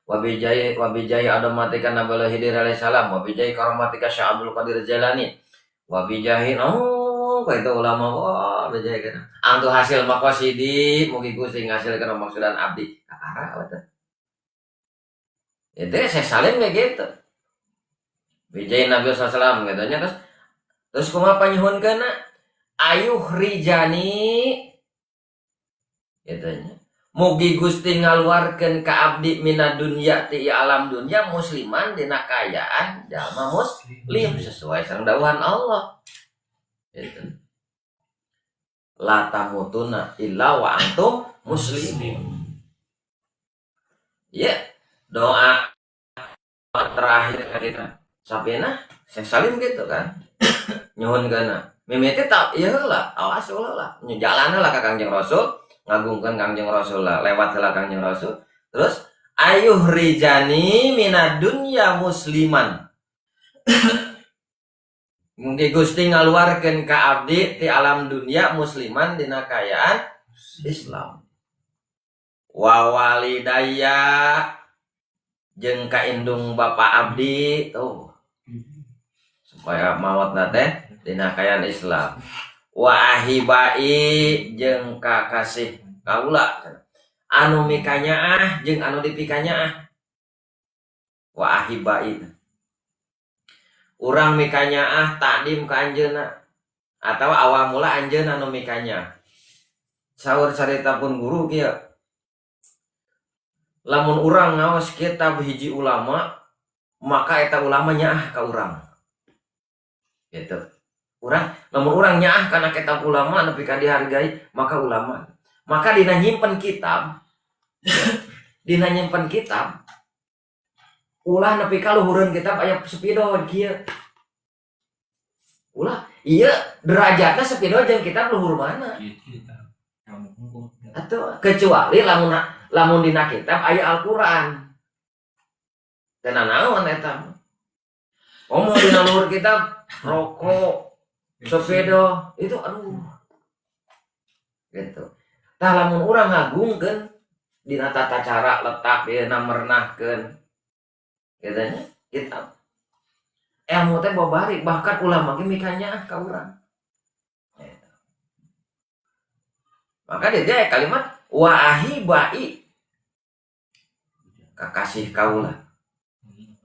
wa bijahi wa bijahi adamatika Nabi Khidir alaihi salam wa bijahi karomatika Syekh Abdul Qadir Jailani wa bijahi oh itu ulama wah bijahi kana antu hasil maqasidi mugi Gusti ngasilkeun maksudan abdi kakara we teh. Itu saya salim kayak gitu. Bijahi Nabi sallallahu alaihi wasallam gitu nya terus kumaha panyuhunkeunna ayuh rijani gitu nya. Mugi Gusti ngaluarkeun ka abdi mina dunya ti alam dunya musliman dina kaayaan jalma muslim sesuai sareng dawuhan Allah. Gitu. La tamutuna illa wa antum muslimun. Ya, doa terakhir kita sapina saya salim gitu kan. Nyuhun kana. Mimiti tak ieu heula, awas heula. Jalan heula ka Kangjeng Rasul. Ngagungkeun Kangjeng Rasul lah, lewat heula Kangjeng Rasul. Terus ayuh rijani minad dunya musliman. Mungkin Gusti ngaluarkeun ka abdi ti alam dunia musliman dina kaayaan Islam. Wa walidayya jeung ka indung bapa abdi tuh supaya maotna teh dina kaayaan Islam. Wa ahibai jeung kakasih kaula anu mikanyaah jeung anu dipikanyaah. Wa ahibai urang mikanyaah takdim ka anjeunna atawa awal mula anjeunna anu mikanyaah. Saur carita pun guru kieu, lamun urang ngaos kitab hiji ulama maka eta ulama nyaah ka urang gitu. Urang lamun urang nyaah kana kitab ulama nepi ka dihargai maka ulama, maka dina nyimpen kitab, dina nyimpen kitab ulah nepi ka luhureun kitab aya spidol kieu. Ulah ieu derajatna spidol jeung kitab luhur mana? Atau kecuali lamun lamun dina kitab aya Al-Qur'an. Teu naon eta. Komo dina luhur kitab rokok, sepeda itu aduh gitu. Tah lamun urang ngagungkeun dina tata cara letak dina mernahkeun gitu nya kitab. Ilmu teh babari bahkan ulama ge mikanyaah ka urang. Gitu. Maka dia kalimat wa ahibai kakasih kaula.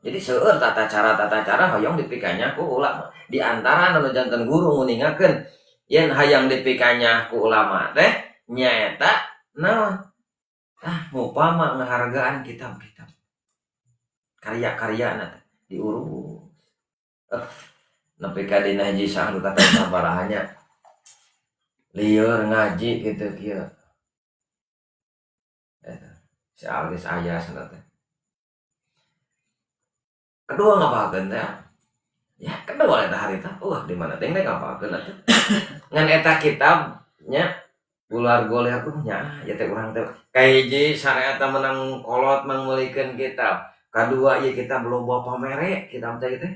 Jadi seueur tata cara hoyong dipikanya ku ulama. Di antara anu janten guru nguningakeun yen hayang dipikanya ku ulama teh nyaeta naon? Tah upama ngahargaan kitab-kitab. Karya-karyana teh diurus. Nepi ka dina hiji saha nu kata sabaraha lieur ngaji kitu kieu. Eta si Alis aya sana teh. Kedua ngapalkeun teh. Ya, kedua eta harita. Wah, di mana teh ngapalkeun atuh. Ngan eta kitabnya ular goler tuh nya ya teh urang teh kahiji syariat menang kolot mangmeulikeun kitab. Kadua ieu kitab loba pamere kitab teh teh.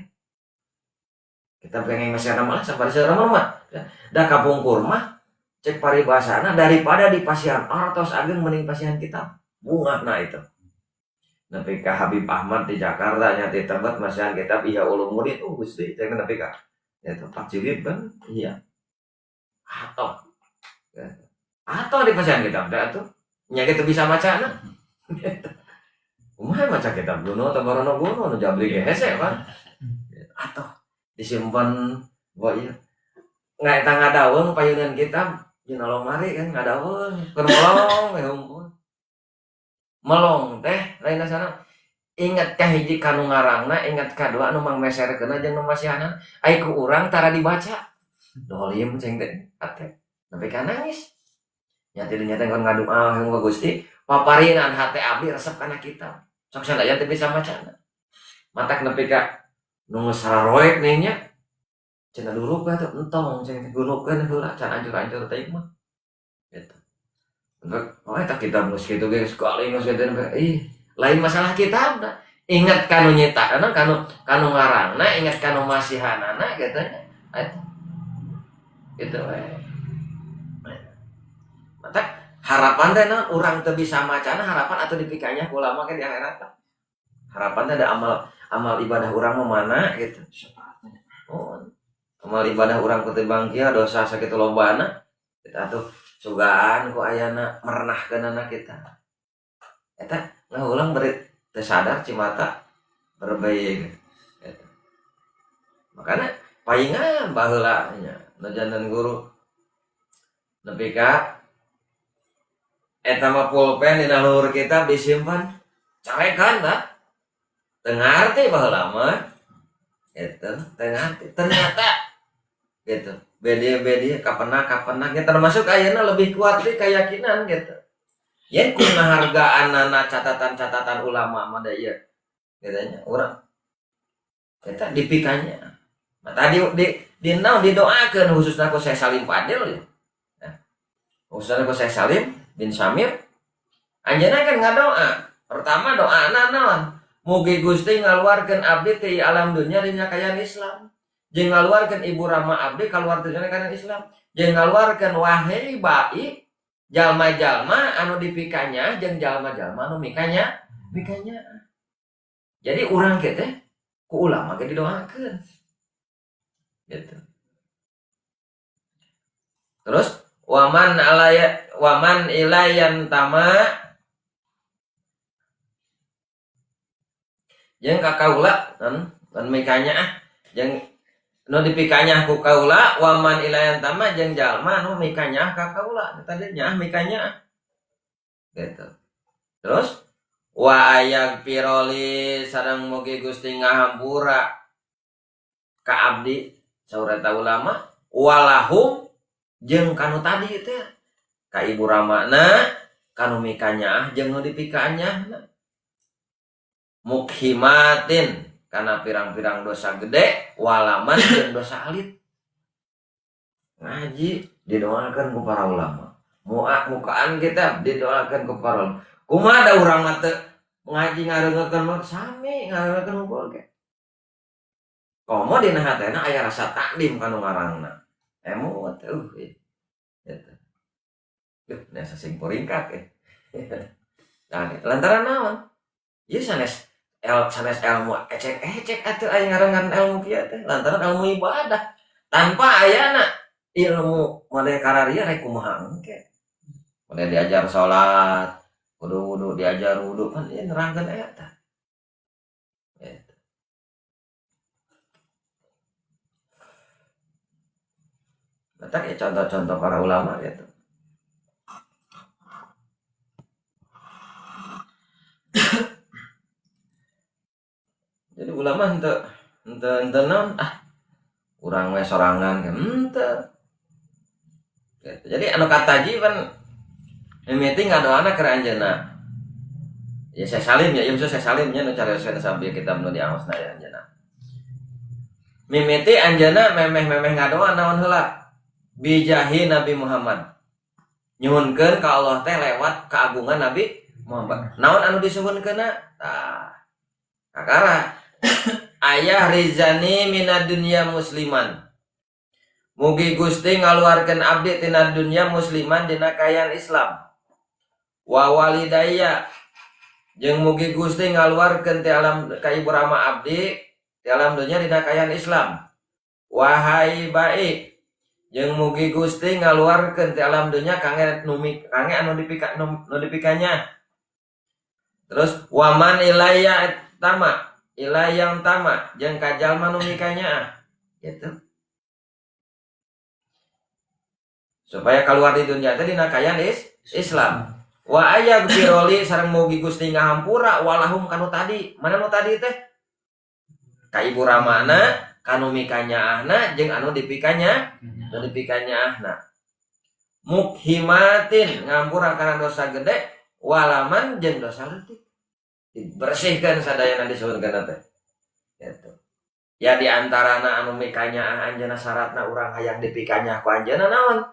Kitab kenging meserna mah sapari mah. Da kapungkur mah cek paribasana daripada di pasihan artos ageng mending pasihan kitab. Bungahna itu. Nepi ka Habib Ahmad di Jakarta nya ti tebet masihan kitab Ihya Ulumuddin. Oh Gusti teh nepi ka eta Pak Jilid kan iya. Atau atau di pasihan kitab da atuh nya kitu bisa macana. Kumaha maca kitab gunung atau barono gunung nu jabri ge hese kan. Atau disimpan bawa ieu. Nggak eta ngadaweung payunan kitab dina lomari kan ngadaweung keur melong we hungkul. Melong teh lain sana ingat ka hiji kanu ngarangna ingat ka dua anu mangmeserkeunna jeung nu masihanna ai ku urang tara dibaca dolim ceng teh ate nepi ka nangis nya teh nya teh ngadoa ka Gusti paparinan hate abdi resep kana kitab sok sanajan teu bisa macana matak nepi ka nu geus sararoek nih nya cenah duruk atuh entong ceng teh gunukeun heula can ancur-ancur teh mah gitu. Oh, eta kitab geus kitu ge sekali geus kitu ih lain masalah kitab da. Ingat kanu nyiptakna kanu kanu ngarangna ingat kanu masihanana gitu nya. Eta gitu we. Matak harapan teh naon urang teu bisa macana harapan atau dipikanya ku ulama ke di akhirat. Harapan teh ada amal amal ibadah urang mah mana gitu. Oh, amal ibadah urang ketimbang kieu dosa sakitu lobana kita atuh sugaan ku ayana merenahkeunana kita. Eta ngahuleng beri teu sadar cimata berbaik. Eta. Makanya paingan baheula nya nu janten guru nepi ka eta mah pulpen dina luhur kitab disimpan carekan tah. Teu ngarti baheula mah. Eta teu ngarti ternyata gitu. Bede-bede kapenak-kapenak ya termasuk ayeuna lebih kuat di keyakinan gitu. Yen ku ngahargaanana catatan-catatan ulama mah da ieu. Gitu nya urang. Eta dipikanya. Nah, tadi di naon didoakeun khususna ku Syekh Salim Fadil ya. Nah, khususna ku Syekh Salim bin Samir. Anjeunna kan ngadoa. Pertama doana naon? Mugi Gusti ngaluarkeun abdi ti alam dunya dina kaayaan Islam. Jeung ngaluarkeun ibu rama abdi kaluar ti dunya kaayaan Islam. Jeung ngaluarkeun wahai bai jalma-jalma anu dipikanya jeung jalma-jalma anu mikanya mikanya. Jadi urang kieu teh ku ulama ge didoakeun. Gitu. Terus waman alaya waman ilayan tama jeung ka kaula kan mikanya ah jeung nu dipikanya ku kaula waman ilayan tama jeung jalma nu mikanya ka kaula tadi nya mikanya gitu. Terus wa ayag piroli sareng mugi Gusti ngahampura ka abdi saur eta ulama walahum jeung kanu tadi teh ka ibu ramana kanu mikanya jeung nu dipikanya mukhimatin karena pirang-pirang dosa gede walaman jeung dosa alit. Ngaji didoakan ku para ulama, mukaan kita didoakan ku para ulama. Kumaha da urang mah teu ngaji ngareungekeun mah sami ngareungekeun unggul ge. Komo dina hatena aya rasa takdim kanu ngarangna. Emot gitu. Duh, nasa sing poringkak eh. Nah, lantaran naon? Ieu sanes sanes ilmu ecek-ecek atuh aya ngarangan ilmu kieu teh lantaran ilmu ibadah tanpa ayana ilmu model kararia rek kumaha engke. Model diajar salat, kudu wudu diajar wudu kan ieu nerangkeun eta. Gitu. Matak ya contoh-contoh para ulama gitu. Jadi ulama henteu naon ah urang we sorangan kan henteu. Gitu. Jadi anu kataji pan mimiti ngadoana keur anjeunna. Ya saya salim ya, ya saya salim nya nu carioseun sambil kitab nu diaosna ya anjeunna. Mimiti anjeunna memeh-memeh ngadoa naon heula? Bijahi Nabi Muhammad. Nyuhunkeun ka Allah teh lewat keagungan Nabi Muhammad. Naon anu disuhunkeunna? Tah. Kakara ayah rizani minad dunya musliman. Mugi Gusti ngaluarkeun abdi tina dunya musliman dina kaayaan Islam. Wa walidayya jeung mugi Gusti ngaluarkeun ti alam ka ibu rama abdi ti alam dunya dina kaayaan Islam. Wahai baik jeung mugi Gusti ngaluarkeun ti alam dunya kange kange anu dipika nu dipikanya. Terus waman ilayya tama ilayang tama jeung ka jalma nu mikanya gitu. Supaya keluar di dunia teh dina kaayaan Islam. Wa ayaghfirli sareng mugi Gusti ngahampura walahum kanu tadi. Mana nu tadi teh? Ka ibu ramana kanu mikanyaahna jeung anu dipikanya, nu dipikanyaahna. Mukhimatin ngampura kana dosa gede walaman jeung dosa leutik. Dibersihkan sadayana disuhunkeun teh. Gitu. Ya di antarana anu mikanyaah anjeunna syaratna urang hayang dipikanyah ku anjeunna naon?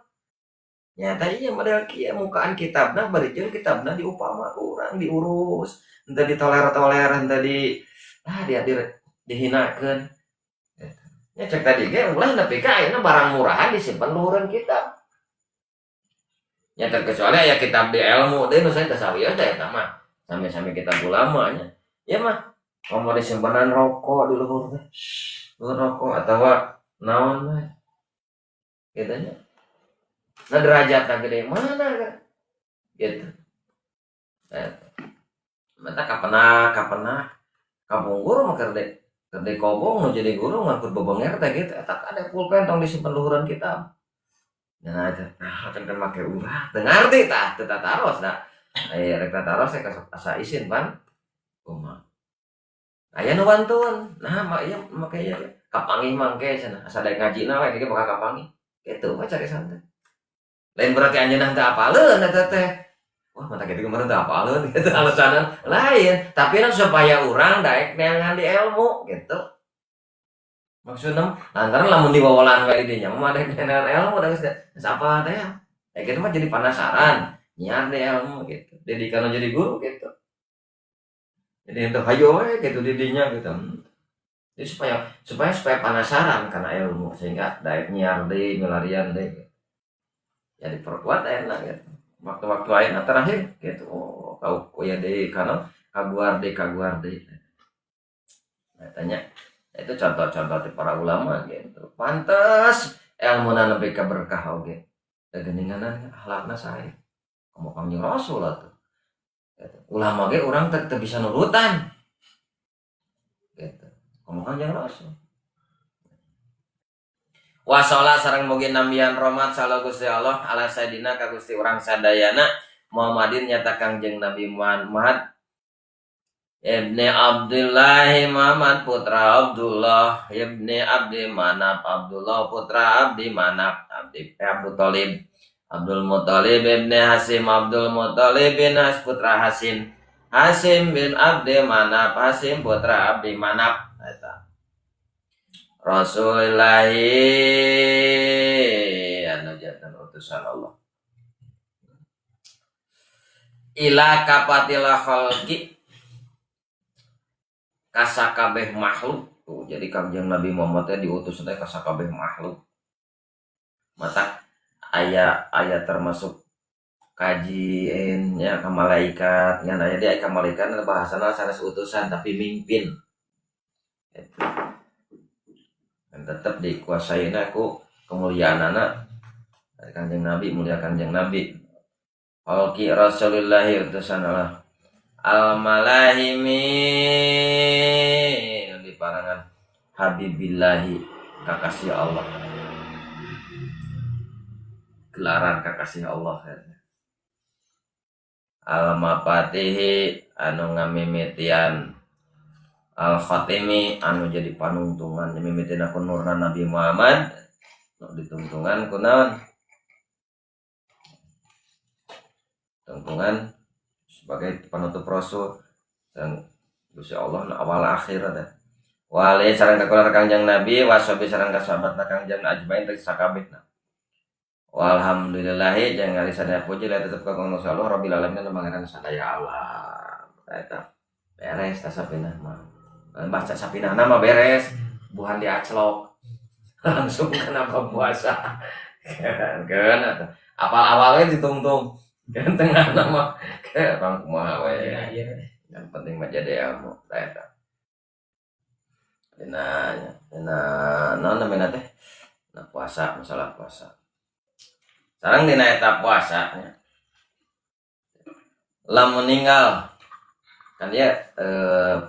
Nyata iya model kieu mukaan kitabna bari jeung kitabna diupama ku urang diurus, henteu ditoler-toler, henteu di ah dia dihinakeun. Nya cek tadi ge ulah nepi ka ayeuna barang murahan disimpen luhureun kitab. Nya terkecuali aya kitab di ilmu deui nu saya teh sawieu teh eta mah. Sami-sami kitab ulama nya. Ieu mah komo disimpenan rokok di luhur teh. Luhur rokok atawa naon we. Kitu nya. Nah derajatna gede mana kan? Gitu. Nah, mata kapena kapungkur mah keur kobong nu jadi guru ngangkut bebenger teh gitu. Eta ada pulpen tong disimpen luhureun kitab. Nah, nah kan make ulah. Teu ngarti tah, teu tataros da. Aya rek tataros teh asa isin pan. Kumaha. Aya nu wantun. Nah, mak ieu make ieu kapanggih mangke cenah. Asa daek ngajina we ge bakal kapanggih. Kitu we cari santai. Lain berarti anjeunna teu apaleun eta teh. Wah, mata kitu kemarin teu apaleun gitu alasanan lain, tapi kan supaya urang daek neangan di ilmu gitu. Maksudna lantaran lamun diwawalan we di dinya mah daek neangan ilmu da geus apa teh ya. Kayak gitu mah jadi penasaran. Nyiar deh ilmu gitu. Didikan jadi guru gitu. Jadi itu hayo we gitu didinya gitu. Jadi supaya penasaran karena ilmu sehingga daek nyiar deui milarian deui. Jadi perkuat enak gitu. Waktu-waktu ayeuna terakhir gitu. Oh, kau ya deui kana kaguar deui. Nah, tanya itu contoh-contoh di para ulama gitu. Pantes ilmuna nepi ka berkah oge. Da geuninganan akhlakna sae. Komo Kangjeng Rasul atuh. Gitu. Ulama ge urang teu bisa nurutan. Gitu. Komo Kangjeng Rasul. Wasola sareng mugi nambihan rahmat sala Gusti Allah ala sayidina ka Gusti urang sadayana Muhammadin nyata Kangjeng Nabi Muhammad Ibni Abdullah Muhammad putra Abdullah Ibni Abdi Manaf Abdullah putra Abdi Manaf Abdi Abu Thalib Abdul Muthalib Ibni Hasim Abdul Muthalib bin Has putra Hasim Hasim bin Abdi Manaf Hasim putra Abdi Manaf eta Rasulillahi anu jantan utusan Allah ila kapatila khalqi kasakabeh makhluk. Tuh, jadi Kangjeng Nabi Muhammad teh diutus teh kasakabeh makhluk. Mata aya termasuk kajien nya ka malaikat ngan aya dia ka malaikat bahasana sanes utusan tapi mimpin. Gitu. Dan tetep dikuasaina ku kemuliaanana dari Kangjeng Nabi, mulia Kangjeng Nabi. Khalqi Rasulillahi utusan Allah. Al malahimi di parangan Habibillahi kakasih Allah. Gelaran kakasih Allah. Al mapatihi anu ngamimitian al khatimi anu jadi panungtungan mimitin aku nurna Nabi Muhammad nu ditungtungan ku naon? Tungtungan sebagai penutup rasul dan Gusti Allah nu awal akhir teh. Wali sareng kakular Kangjeng Nabi wasobi sareng ka sahabatna Kangjeng ajmain teh sakabehna. Walhamdulillahi jeung ari sadaya puji la tetep ka Gusti Allah rabbil alamin nu pangeran sadaya alam. Eta beres ta sapinah mah. Baca sapinah mah beres, buhan diaclok. Langsung kenapa puasa. Kan atuh. Apal-awalnya ditungtung. Kan tengah nama kayak orang kumaha we. Yang penting mah jadi ilmu tah eta. Dina naon namina teh? Nah puasa, masalah puasa. Sareng dina eta puasa nya. Lamun ninggal kan dia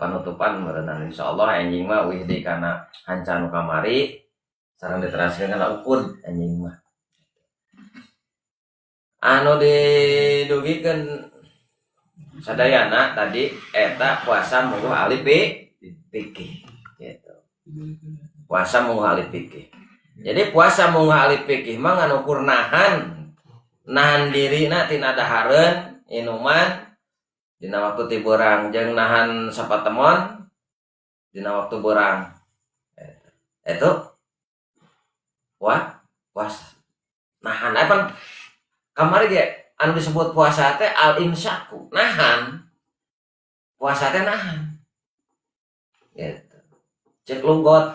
panutupan meureunan insyaallah anjing mah wih di kana hanca nu kamari sareng diteraskeun kana ukur anjing mah. Anu didugikeun sadayana tadi eta puasa mungguh ahli fikih gitu. Puasa mungguh ahli fikih. Jadi puasa mungguh ahli fikih mah ngan ukur nahan dirina tina dahareun inuman dina waktu ti beurang jeung nahan sapatemon dina waktu beurang. Eta wah puasa. Nahan apa kamari ge anu disebut puasa teh al imsaku, nahan. Puasa teh nahan. Gitu. Cek lugot,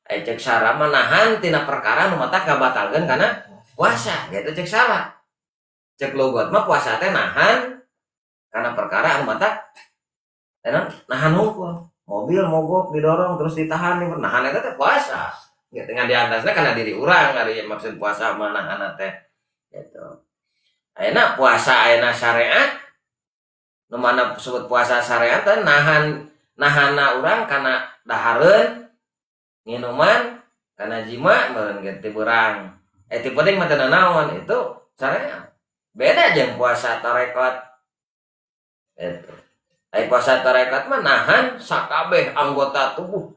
cek sara mah nahan tina perkara nu mata kabatalkeun kana puasa, gitu cek sara. Cek lugot mah puasa teh nahan karena perkara anu mata nahan hungkul. Mobil mogok didorong terus ditahan nahan eta teh puasa. Gitu ngan diantasna kana diri urang ari maksud puasa mah nahan teh. Gitu. Ayeuna puasa ayeuna syariat nu mana disebut puasa syariat teh nahanna urang kana dahareun nginuman kana jima meureun ge ti beurang. Ti penting mah teu nanaon itu syariat. Beda jeung puasa tarekat. Gitu. Ai puasa tarekat mah nahan sakabeh anggota tubuh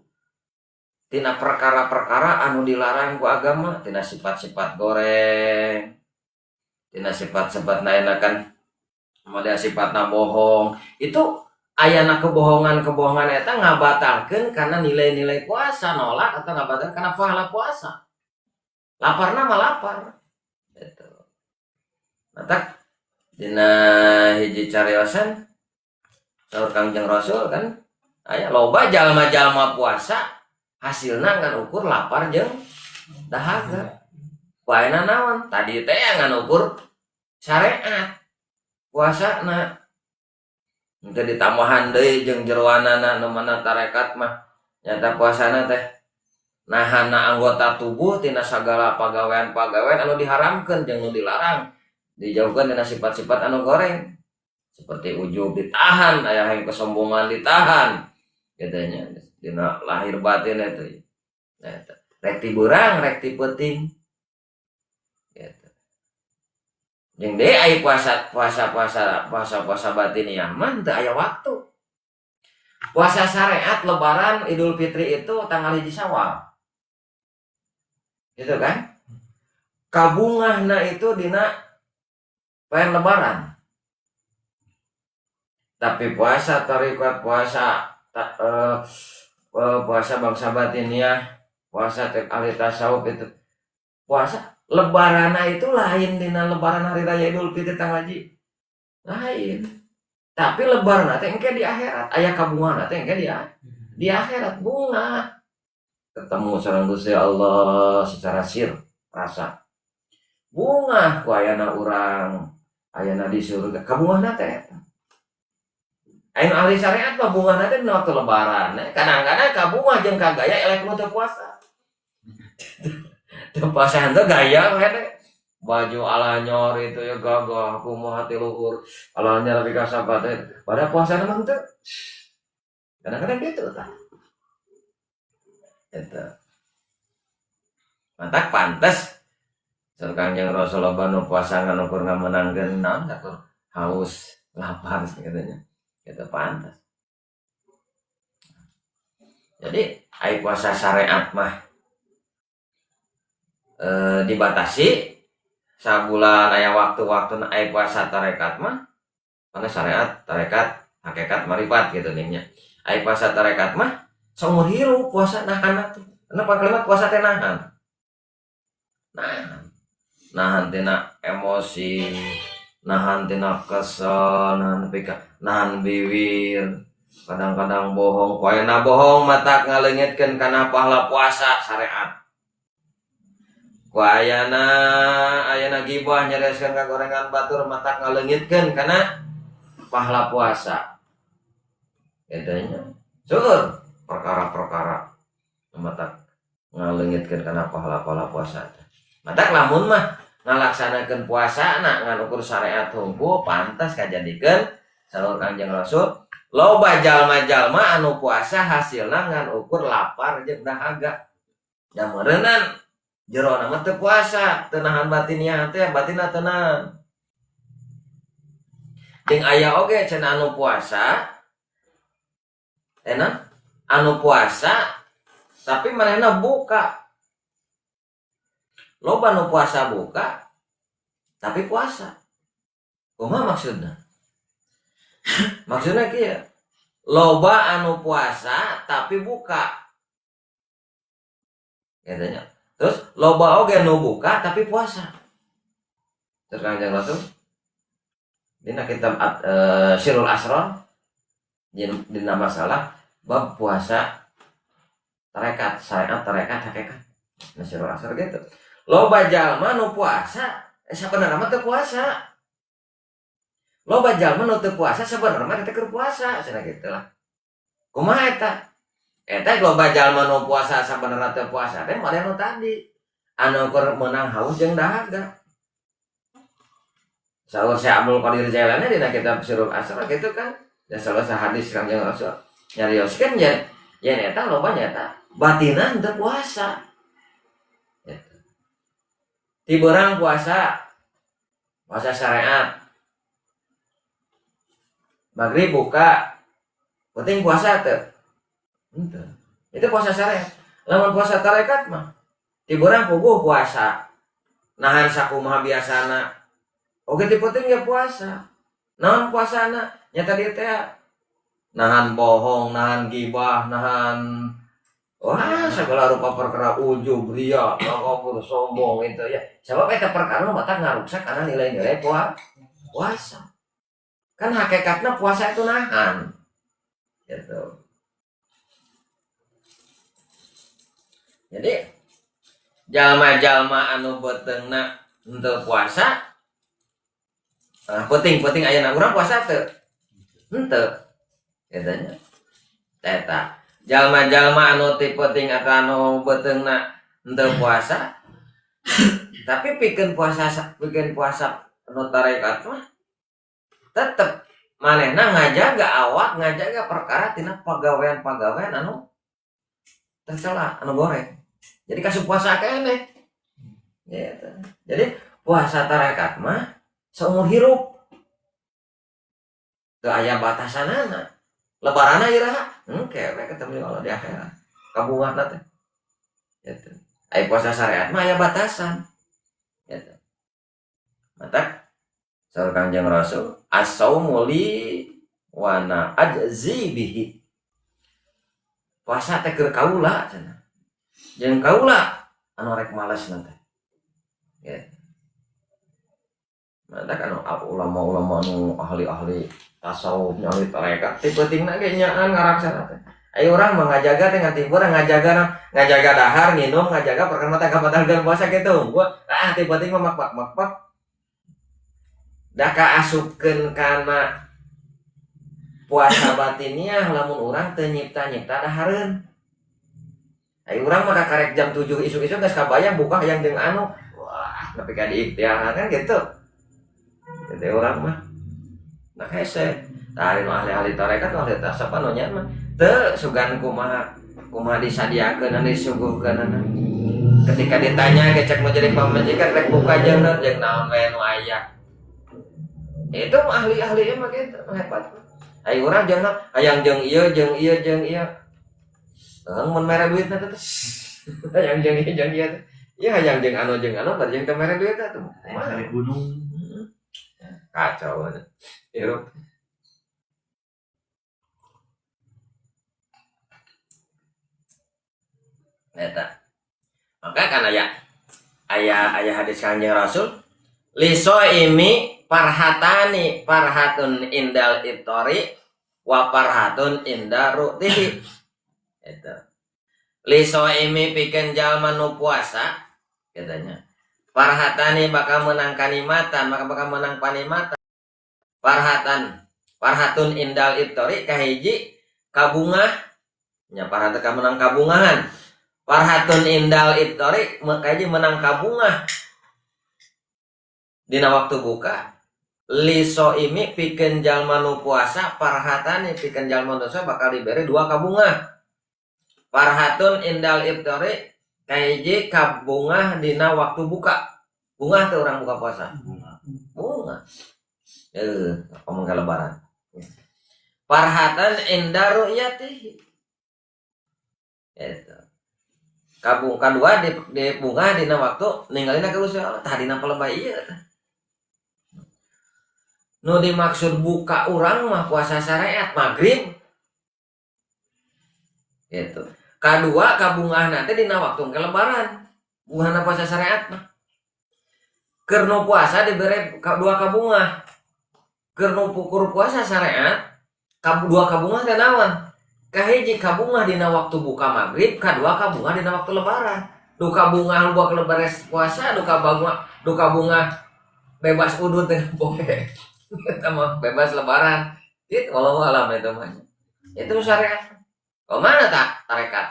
tina perkara-perkara anu dilarang ku agama, tina sifat-sifat goreng, tina sifat-sifat naenakan model sifatna bohong. Itu ayana kebohongan-kebohongan eta ngabatalkeun karena nilai-nilai puasa nolak atau ngabatalkeun karena pahala puasa. Laparna mah lapar. Gitu. Matak Dina hiji cariosan saur Kangjeng Rasul kan aya loba jalma-jalma puasa hasilna ngan ukur lapar jeung dahaga. Ku ayeuna naon? Tadi teh ngan ukur syariat puasana. Henteu ditambahan deui jeung jeroanana nu mana tarekat mah nyata puasana teh nahana anggota tubuh tina sagala pagawean-pagawean anu diharamkeun jeung nu dilarang, dijauhkeun tina sifat-sifat anu goreng seperti ujub ditahan, aya yang kesombongan ditahan gitu nya dina lahir batin itu. Nah, eta rek ti beurang rek ti peuting gitu. Jeung deui aya puasa puasa puasa puasa puasa batiniah mah teu aya waktu. Puasa syariat Lebaran Idul Fitri itu tanggal 1 Syawal. Gitu kan? Kabungahna itu dina poe Lebaran. Tapi puasa tarekat, puasa puasa bangsa batiniah, puasa ahli tasawuf itu puasa Lebarana itu lain dina Lebaran hari raya Idul Fitri tanggal hiji. Lain. Tapi Lebaran teh engke di akhirat, aya kabungan teh engke di akhirat bunga. Ketemu sareng Gusti Allah secara sir rasa. Bunga ku ayana urang, ayana di surga, kabungahna teh eta. Aya ahli syariat mah bungahna teh dina waktu Lebaran. Kadang-kadang kabungah jeung kagaya eleh nu teu puasa. Teu puasa teh gaya we baju ala nyor itu ya gagah kumaha ti luhur alanya lebih kasabat teh pada puasa mah henteu. Kadang-kadang gitu tah. Eta. Matak pantes saur Kangjeng Rasulullah nu puasa ngan ukur ngamenangkeun naon ukur haus lapar katanya. Itu pantas. Jadi ai puasa syariat mah dibatasi sabulan aya waktu-waktu. Ai puasa tarekat mah karena syariat, tarekat, hakikat, marifat gitu nih nya. Ai puasa tarekat mah seumur hirup puasa nahan tuh. Kenapa kalimat puasa teh nahan? Nahan. Nahan tina emosi, nahan tina kesel, nahan pika, nahan bibir, kadang-kadang bohong, poena bohong matak ngaleungitkeun kana pahala puasa syariat. Ku ayana ayana gibah nyereskeun ka gorengan batur matak ngaleungitkeun kana pahala puasa. Gitu nya. Seueur perkara-perkara matak ngaleungitkeun kana pahala-pahala puasa. Matak lamun mah ngalaksanakeun puasa na ngan ukur syariat hungkul pantas kajadikeun saur Kangjeng Rasul loba jalma-jalma anu puasa hasilna ngan ukur lapar jeung dahaga. Da meureunan jerona mah teu puasa, teu nahan batiniah teh, batinna teu nahan. Jeung aya oge cenah anu puasa enak anu puasa tapi manehna buka. Loba nu puasa buka tapi puasa. Kumaha maksudna? Maksudna kieu, loba anu puasa tapi buka. Katanya. Terus loba oge nu buka tapi puasa. Terus Kangjeng Rasul dina kitab Sirrul Asrar dina masalah bab puasa tarekat, syariat, tarekat, hakikat. Nah, Sirrul Asrar gitu. Loba jalma nu puasa sabenerna mah teu puasa. Loba jalma nu teu puasa sabenerna mah teu keur puasa, cenah kitu lah. Kumaha eta? Eta loba jalma nu puasa sabenerna teu puasa teh model nu tadi. Anu keur meunang haus jeung dahaga. Saur Syekh Abdul Qadir Jailani dina kitab Sirrul Asrar gitu kan. Dan salah hadis Kangjeng Rasul nyarioskeun nya yen eta loba nyata batinan teu puasa. Gitu. Ti beurang puasa, puasa syariat. Maghrib buka, penting puasa teu? Henteu. Itu puasa syariat. Lamun puasa tarekat mah ti beurang puguh puasa. Nahan sakumaha biasana. Oke ti penting ya puasa. Naon puasana? Nya tadi teh nahan bohong, nahan gibah, nahan wah segala rupa perkara ujub, ria, takabur, sombong itu ya. Sebab eta perkara mah matak ngaruksak karena nilai-nilai Puasa. Kan hakikatnya puasa itu nahan. Gitu. Jadi jalma-jalma anu beuteungna henteu puasa, peuting-peuting ayeuna urang puasa teu? Henteu. Kitu nya. Eta jalma-jalma anu ti peuting atau anu beuteungna henteu puasa, tapi pikeun puasa anu tarekat mah tetep manehna ngajaga awak, ngajaga perkara tina pagawean-pagawean anu tercela, anu goreng. Jadi kasup puasa keneh. Gitu. Jadi puasa tarekat mah seumur hirup. Teu aya batasanana. Lebaranna iraha? Engke we ketemu Allah di akhirat. Kabungahna teh. Gitu. Aya puasa syariat mah aya batasan. Gitu. Matak saur Kangjeng Rasul, as-saumu li wa ana ajzi bihi. Puasa teh keur kaula cenah. Jeung kaula anu rek males teh. Gitu. Matak anu ulama-ulama anu ahli-ahli tasawuf ahli tarekat ti peutingna ge nyaan ngaraksana teh. Ayo urang mah ngajaga teh ngatibur ngajaga dahar nginum ngajaga perkara mata kabatalkeun puasa kitu. Gua ti peuting mah mak-mak. Da kaasupkeun kana puasa batiniah lamun urang teu nyipta-nyipta dahareun. Ayo urang mah karek jam 7 isuk-isuk geus kabayang buka hayang jeung anu. Wah, nepi ka diikhtiaran kan gitu. Jadi urang mah nah hese. Tah ari nu ahli-ahli tarekat ahli tasawuf anu nya mah teu sugan kumaha kumaha disadiakeun anu disuguhkeun. Ketika ditanya ge cek mau jadi pamajikan rek buka jeung naon we nu aya. Itu ahli-ahli mah gitu hebat. Ayo urang jeung hayang jeung ieu jeung ieu jeung ieu. Heung mun mere duitna teh. Hayang jeung ieu jeung ieu. Ieu hayang jeung anu bari jeung teu mere duitna tuh. Kumaha gunung. Kacau. Hirup. Eta. Maka kan aya hadis Kanjeng Rasul, lisoimi parhatani parhatun indal iftori wa parhatun indar ru'tihi. Eta. Lisoimi pikeun jalma nu puasa katanya. Parhatani bakal menang kanimatan, maka bakal menang panimatan. Parhatun indal iftori kahiji kabungah nya parhatun ka menang kabungahan. Parhatun indal iftori kahiji menang kabungah. Dina waktu buka lisoimi pikeun jalma nu puasa parhatani pikeun jalma nu puasa bakal diberi dua kabungah. Parhatun indal iftori kahiji kabungah dina waktu buka. Bungah teh urang buka puasa. Bunga. Ngomong ka lebaran. Parhatan inda ru'yatihi. Eta. Kabung kadua di bunga dina waktu ninggalina ka Gusti Allah tah dina palebay ieu. Nu dimaksud buka urang mah puasa syariat maghrib. Gitu. Kadua kabungahna teh dina waktu ke lebaran. Bungahna puasa syariat mah. Keur nu puasa dibere dua kabungah. Keur nu pukur puasa syariat dua kabungah teh naon? Kahiji kabungah dina waktu buka maghrib, kadua kabungah dina waktu lebaran. Duka bungah buka lebaran puasa, duka bungah bebas udut teh poe. Eta mah bebas lebaran. Itu wallahu alam itu mah. Itu syariat. Kumaha tak tarekat?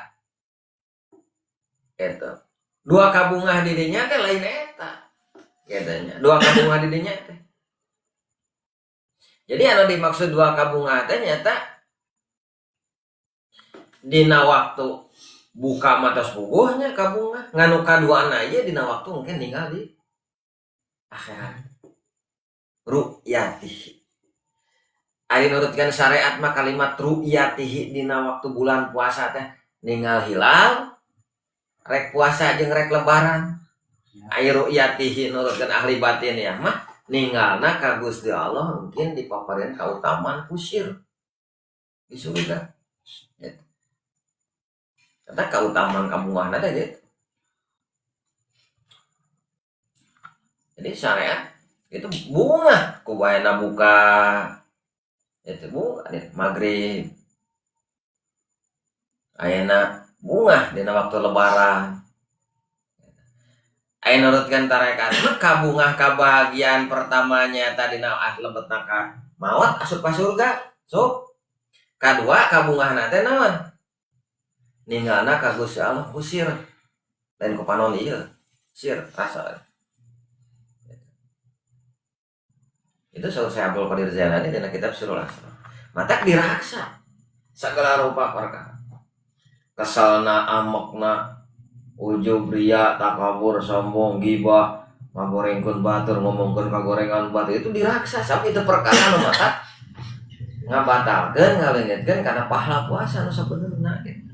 Gitu. Dua kabungah di dinya teh lain eta. Katanya. Dua kabungah di dinya teh. Jadi anu dimaksud dua kabungah teh nyata dina waktu buka mah tos puguhnya kabungah, nganu kaduana ieu dina waktu mungkin ninggal di akhirat. Ru'yatihi. Ari nurutkeun syariat mah kalimat ru'yatihi dina waktu bulan puasa teh ninggal hilal rek puasa jeung rek lebaran. Ari ru'yatihi nurutkeun ahli batin ya mah ninggalna ka Gusti Allah mungkin dipaparin kautamaan kusir di surga. Gitu. Eta kautamaan kabungahna teh gitu. Jadi syariat Itu bunga ku baena buka. Itu bunga di maghrib. Ayeuna bunga dina waktu lebaran. Aya nurutkeun tarekat mah kabungah kabahagiaan pertamanya tadina lebetna ka maot asup ka surga. Sok. Kadua kabungahna teh naon? Ninggalna ka Gusti Allah kusir. Lain ku panon ieu. Sir rasa. Itu saur Syekh Abdul Qadir Jailani dina kitab Sirrul Asrar. Matak diraksa segala rupa perkara. Kesalna, amekna, ujub, ria, takabur, sombong, gibah, ngagorengkeun batur, ngomongkeun kagorengan batur, itu diraksa sampai itu perkara nu matak ngabatalkeun, ngaleungitkeun kana pahala puasa nu sabenerna gitu.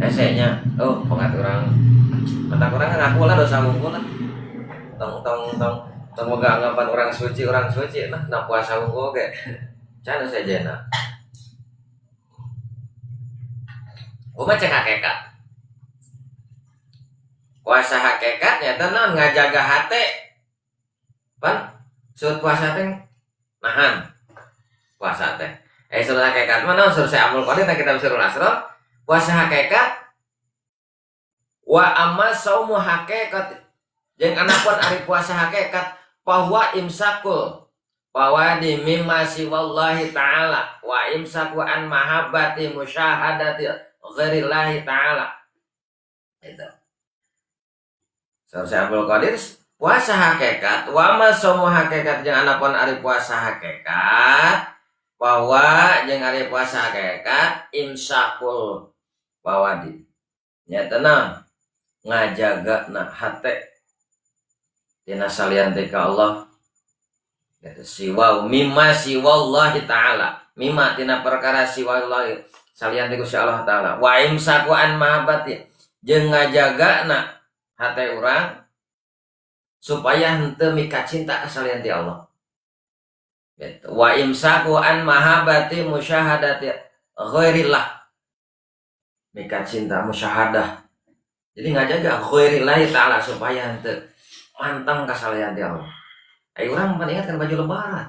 Hesenya, oh pengaturan matak urang ngaku lah dosa wungkul lah. Tong tong tong tong boga anggapan orang suci lah na puasa wungkul ge. Can sejena. Kumaha cek hakikat? Puasa hakikat nyata naon ngajaga hate. Pan suut puasa teh nahan puasa teh. Surat hakikat mah naon surat Syekh Abdul Qadir kitab Sirrul Asrar puasa hakikat wa amma saumu hakikat jeung anapun ari puasa hakikat bahwa imsakul bahwa di mimma siwallahi ta'ala wa imsaku an mahabbati musyahadati ghairillahi ta'ala. Itu. Syekh Abdul Qadir puasa hakikat wa ma saumu hakikat jeung anapun ari puasa hakikat bahwa jeung ari puasa hakikat imsakul bawadi nya tenang ngajaga na hate tina salian ti ka Allah gitu siwa mimma siwallahi ta'ala mimma tina perkara siwallahi salian ti Gusti Allah ta'ala wa imsaku an mahabbati jeung ngajaga na hate urang supaya henteu mika cinta ka salian ti Allah gitu. Wa imsaku an mahabbati musyahadati ghairillah mika cinta musyahadah jadi ngajaga ghairillah ta'ala supaya henteu manteng ka salian ti Allah. Ayo urang pan ingat kan baju lebaran.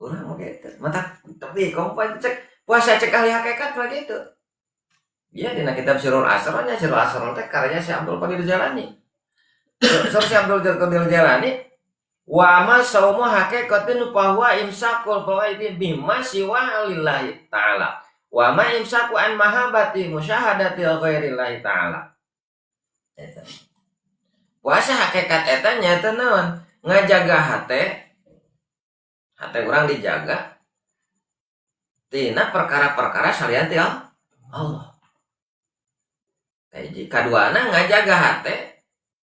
Urang mah kitu. Mata tapi kompan cek puasa cek ahli hakikat mah kitu. Ya dina kitab Sirrul Asrar nya Sirrul Asrar teh karyanya Syekh Abdul Qadir Jailani. Syekh Abdul Qadir Jailani wa ma saumu haqiqatin fa huwa imsakul fawaidi bima siwa lillahi ta'ala wa ma imsaku an mahabbati musyahadati ghairillahi ta'ala. Eta. Puasa hakikat eta nya naon? Ngajaga hate. Hate urang dijaga tina perkara-perkara salian ti Allah. Kahiji, kaduana ngajaga hate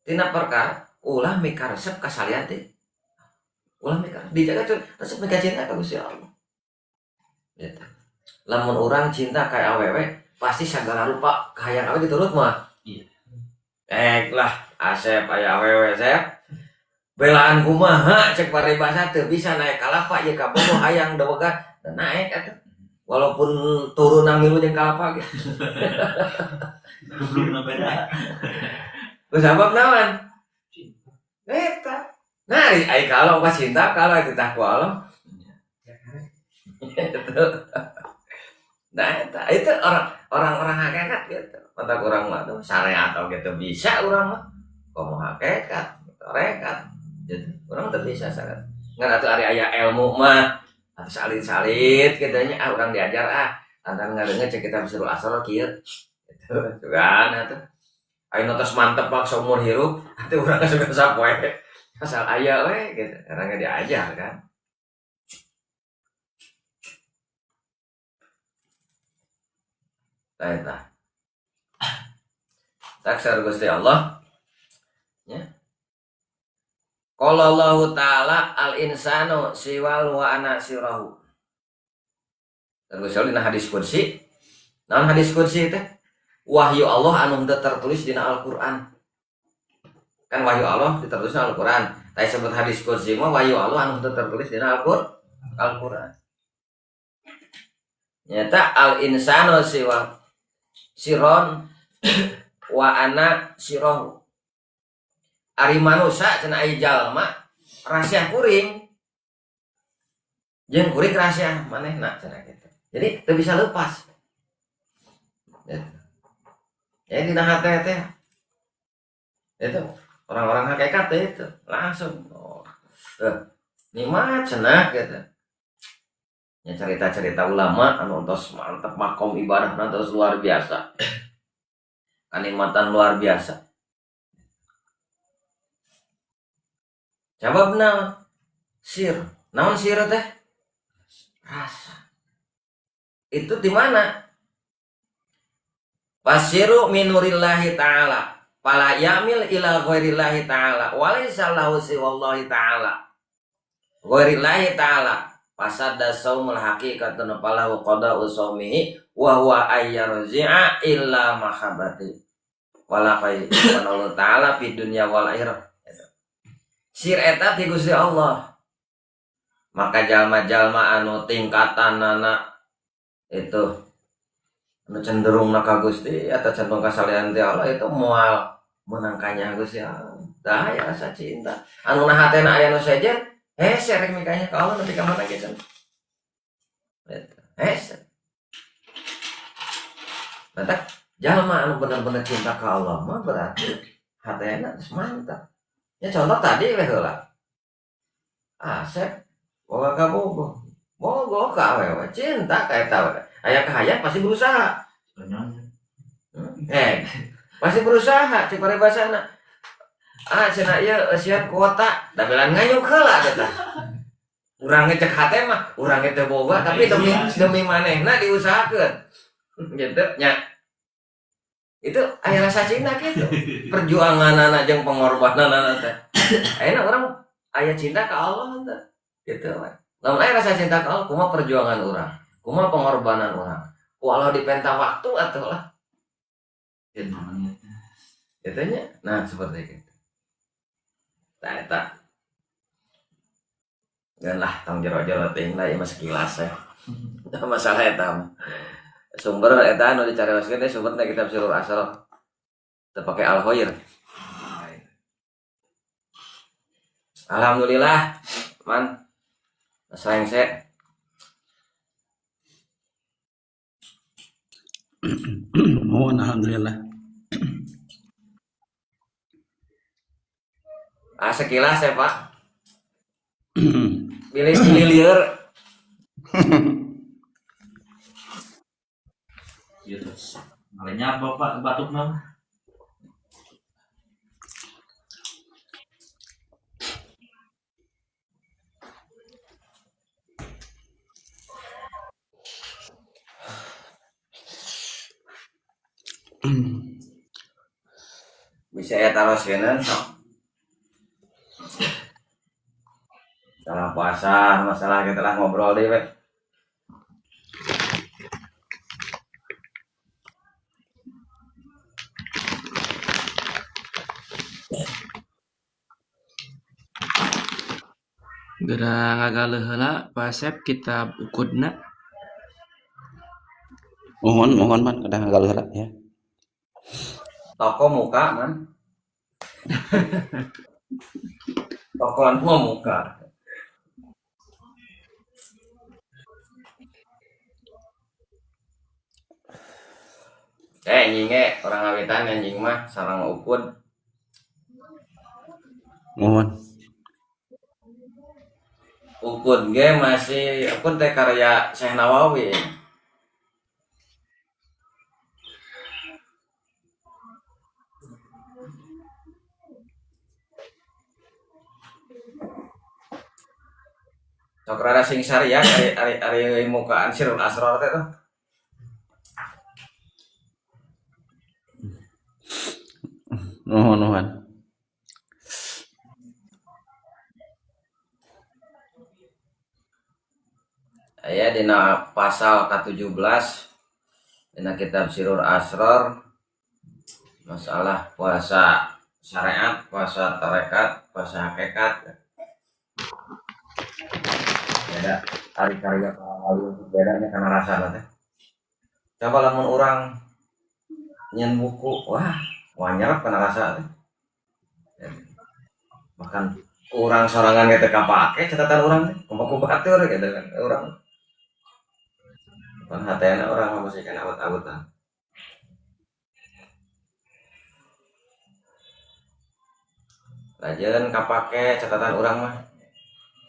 tina perkara ulah mikaresep ka salian ti. Ulah mika dijaga tuh resep mika cinta ka Gusti Allah. Gitu. Lamun urang cinta ka awewe pasti sagala rupa kahayang awewe diturut mah. Iya. Lah Asep aya awewe Sep. Belaan kumaha cek paribasa teu bisa naik kalapa ieu ka bogo hayang dewega naik atuh. Walaupun turun nang milu jeung kalapa ge. Belum beda. Kusabab naon? Eta. Nah, ai kalau pas cinta kalau ditah ku Allah. Itu. Nah, itu orang-orang hakikat gitu. Mata kurang mah tuh syariat atau gitu bisa urang mah. Komo hakikat, tarekat. Gitu. Urang teu bisa sangat. Ngan atuh ari aya ilmu mah atuh salit-salit kitu nya ah urang diajar ah. Lantaran ngadeungeun cek kitab Sirrul Asrar kieu. Gitu kan atuh. Ayeuna tos mantep pak seumur hirup atuh urang geus sapoe. Asal aya we gitu. Karena nggak diajar kan. Nah, tak Gusti Allah. Ya. Qala Allahu ta'ala al insanu siwal wa ana sirahu. Terus dina hadis qudsi. Naon hadis qudsi teh? Wahyu Allah anu henteu tertulis dina Al-Qur'an. Kan wahyu Allah ditertulis dina Al-Qur'an. Tah sebut hadis qudsi mah wahyu Allah anu henteu tertulis dina Al-Qur'an. Nyata al insanu siwa siron wa ana sirahu. Ari manusa cenah aya jalma rahasia kuring. Jeung kuring rahasia manehna cenah kitu. Jadi teu bisa lepas. Gitu. Ya dina hate teh. Itu orang-orang hakikat teh itu langsung oh, nikmat cenah gitu. Ya cerita-cerita ulama anu entos mantep makom ibadah entos luar biasa. Kanikmatan luar biasa. Jawab naon? Sir. Naon sir teh? Rasa. Itu di mana? Basiru minurillahi ta'ala. Fala yamil ila ghairillahi ta'ala. Walaysa lahu siwallahi ta'ala. Ghairillahi ta'ala. Fasada saumul haqiqatun falahu qada'u saumihi wa huwa ayyarji'a illa mahabbati. Wala khairu ta'ala fid dunya wal akhirah. Sir eta ti Gusti Allah. Maka jalma-jalma anu tingkatanana itu anu cenderung ka Gusti atau cenderung ka salian ti Allah itu moal meunang kanya Gusti Allah. Tah aya rasa cinta. Anu na hatena aya nu sejen, hese rek mikanya ka Allah nepi ka mana ge cenah. Eta hese. Mantap, jalma anu bener-bener cinta ka Allah mah berarti hatena geus mantap. Ya contoh tadi we heula. Asep boga ka bogo. Bogo ka awewe cinta ka eta we. Aya kahayang pasti berusaha. Pasti berusaha cek paribasana. Ah cenah ieu eusian kuota, da belan ngayuk heula teh. Urang ge cek hate mah, urang ge teu boga tapi demi manehna diusahakeun. Gitu nya. Itu aya rasa cinta gitu. Perjuanganana jeung pengorbananana teh. Ayeuna urang aya cinta ka Allah teh. Gitu we. Lamun aya rasa cinta ka Allah, kumaha perjuangan urang? Kumaha pengorbanan urang? Ku Allah dipenta waktu atuh lah. Gitu. Gitu nya. Nah, seperti itu. Tah eta. Geun lah tong jero-jero teuing lah ieu mah sekilas ya. Masalah eta mah. Sumber eta anu dicarioskeun teh sumber teh kitab Sirrul Asrar. Teu pake Al-Khair. Alhamdulillah, man. Salengse. Mohon alhamdulillah. Ah sekilas ya, Pak. Pilih lieur. Gitu. Malenya Bapak batuk mah. Bisa ya taruh skenan sok. Masalah puasa, masalah kita lah ngobrol deh, we. Geura ngagaleuh heula Pak Asep kitab ukudna. Mohon, mohon man kadang ngagaleuh heula ya. Toko muka man. Toko anu muka. Anjing ge orang ngawitan anjing mah sarang ukud. Mohon. Ukud ge masih ukud teh karya Syekh Nawawi. Sok rada sing syariah ari mukaan Sirrul Asrar teh tuh. Nuhun, nuhun. Aya dina pasal ka-17 dina kitab Sirrul Asrar masalah puasa syariat, puasa tarekat, puasa hakikat. Beda ari karya bedanya karena rasa teh. Coba lamun urang nyen buku, wah, wah nyerap karena rasa teh. Bahkan kurang sorangan ge teu kapake catatan urang teh, kumaha ku batur gitu kan urang. Pan hatena urang mah masih kana awut-awutan. Lajeun kapake catatan urang mah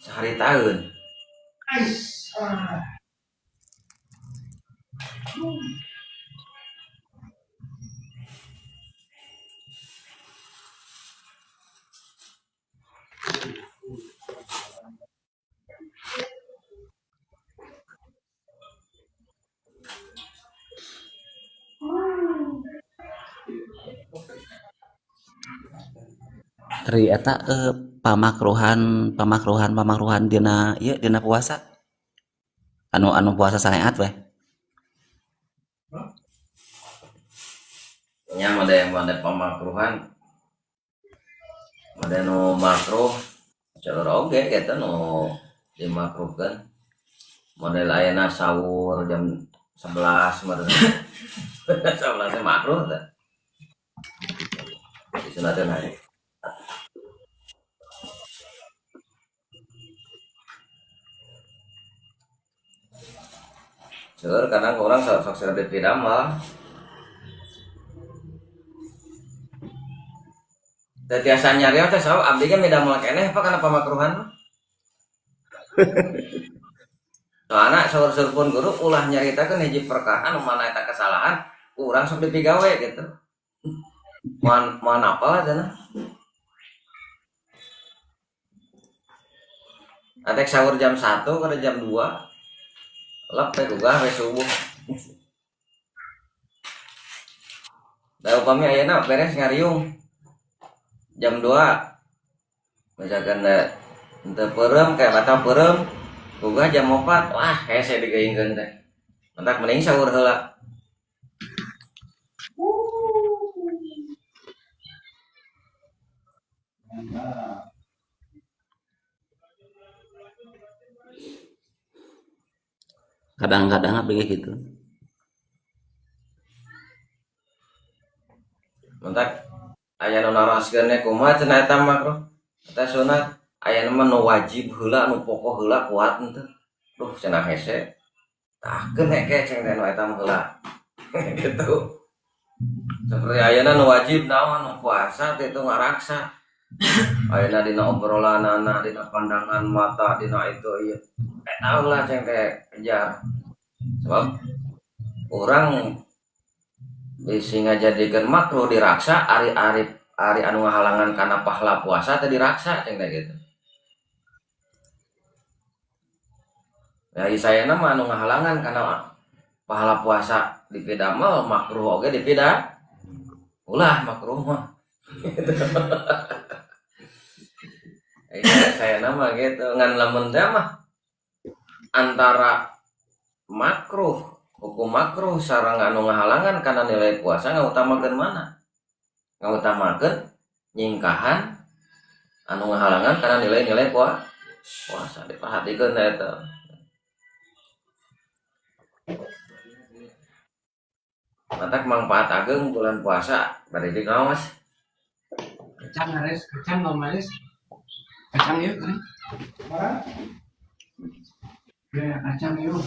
sehari taun. Ri eta pamakruhan pamakruhan pamakruhan dina ieu dina puasa. Anu anu puasa sareat weh. Nya mode pamakruhan mode nu makruh seueur oge gitu nu dimakruhkeun. Model ayeuna sahur jam 11 meureun. 11 teh makruh teh. Disunatkeun hae. Seueur kadang urang sok seueur dipidamel. Teu tiasa nyarios teh sabab abdi ge midamel keneh apa kana pamakruhan mah. Soalna seueur-seueur pun guru ulah nyaritakeun hiji perkara anu mana eta kesalahan ku urang sok dipigawe gitu. Moal moal napal cenah. Atek sahur jam 1 kada jam 2. Lep teh gugah we subuh. Da upami ayeuna beres ngariung jam 2 misalkan da henteu peureum kayak batal peureum gugah jam 4 wah hese digeungkeun teh. Mentak mending sahur heula. Kadang-kadang abdi ge kitu. Mentak aya nu naroskeun nya kumaha cenah eta makruh. Eta sunat aya nu mah nu wajib heula nu pokok heula kuat henteu. Duh cenah hese. Tahkeun heke ceng teh nu eta mah heula. Gitu. Seperti ayeuna nu wajib naon nu puasa teh itu ngaraksa. Ayeuna dina obrolanana, dina pandangan mata, dina itu ieu. Eta lah ceng teh kejar. Sebab urang bisi ngajadikeun makruh diraksa ari-ari ari anu ngahalangan kana pahala puasa teh diraksa ceng teh gitu. Ya isayana mah anu ngahalangan kana pahala puasa dipidamel makruh oge dipida. Ulah makruh mah. Saya nama gitu ngan lamun teh mah antara makruh hukum makruh sareng anu ngahalangan kana nilai puasa ngautamakeun mana? Ngautamakeun nyingkahan anu ngahalangan kana nilai-nilai puasa diperhatikeun eta. Matak mangfaat ageung bulan puasa bade di ngaos. Kacang ares, kacang normalis. Kacang yuk, kan? Ya, kacang yuk.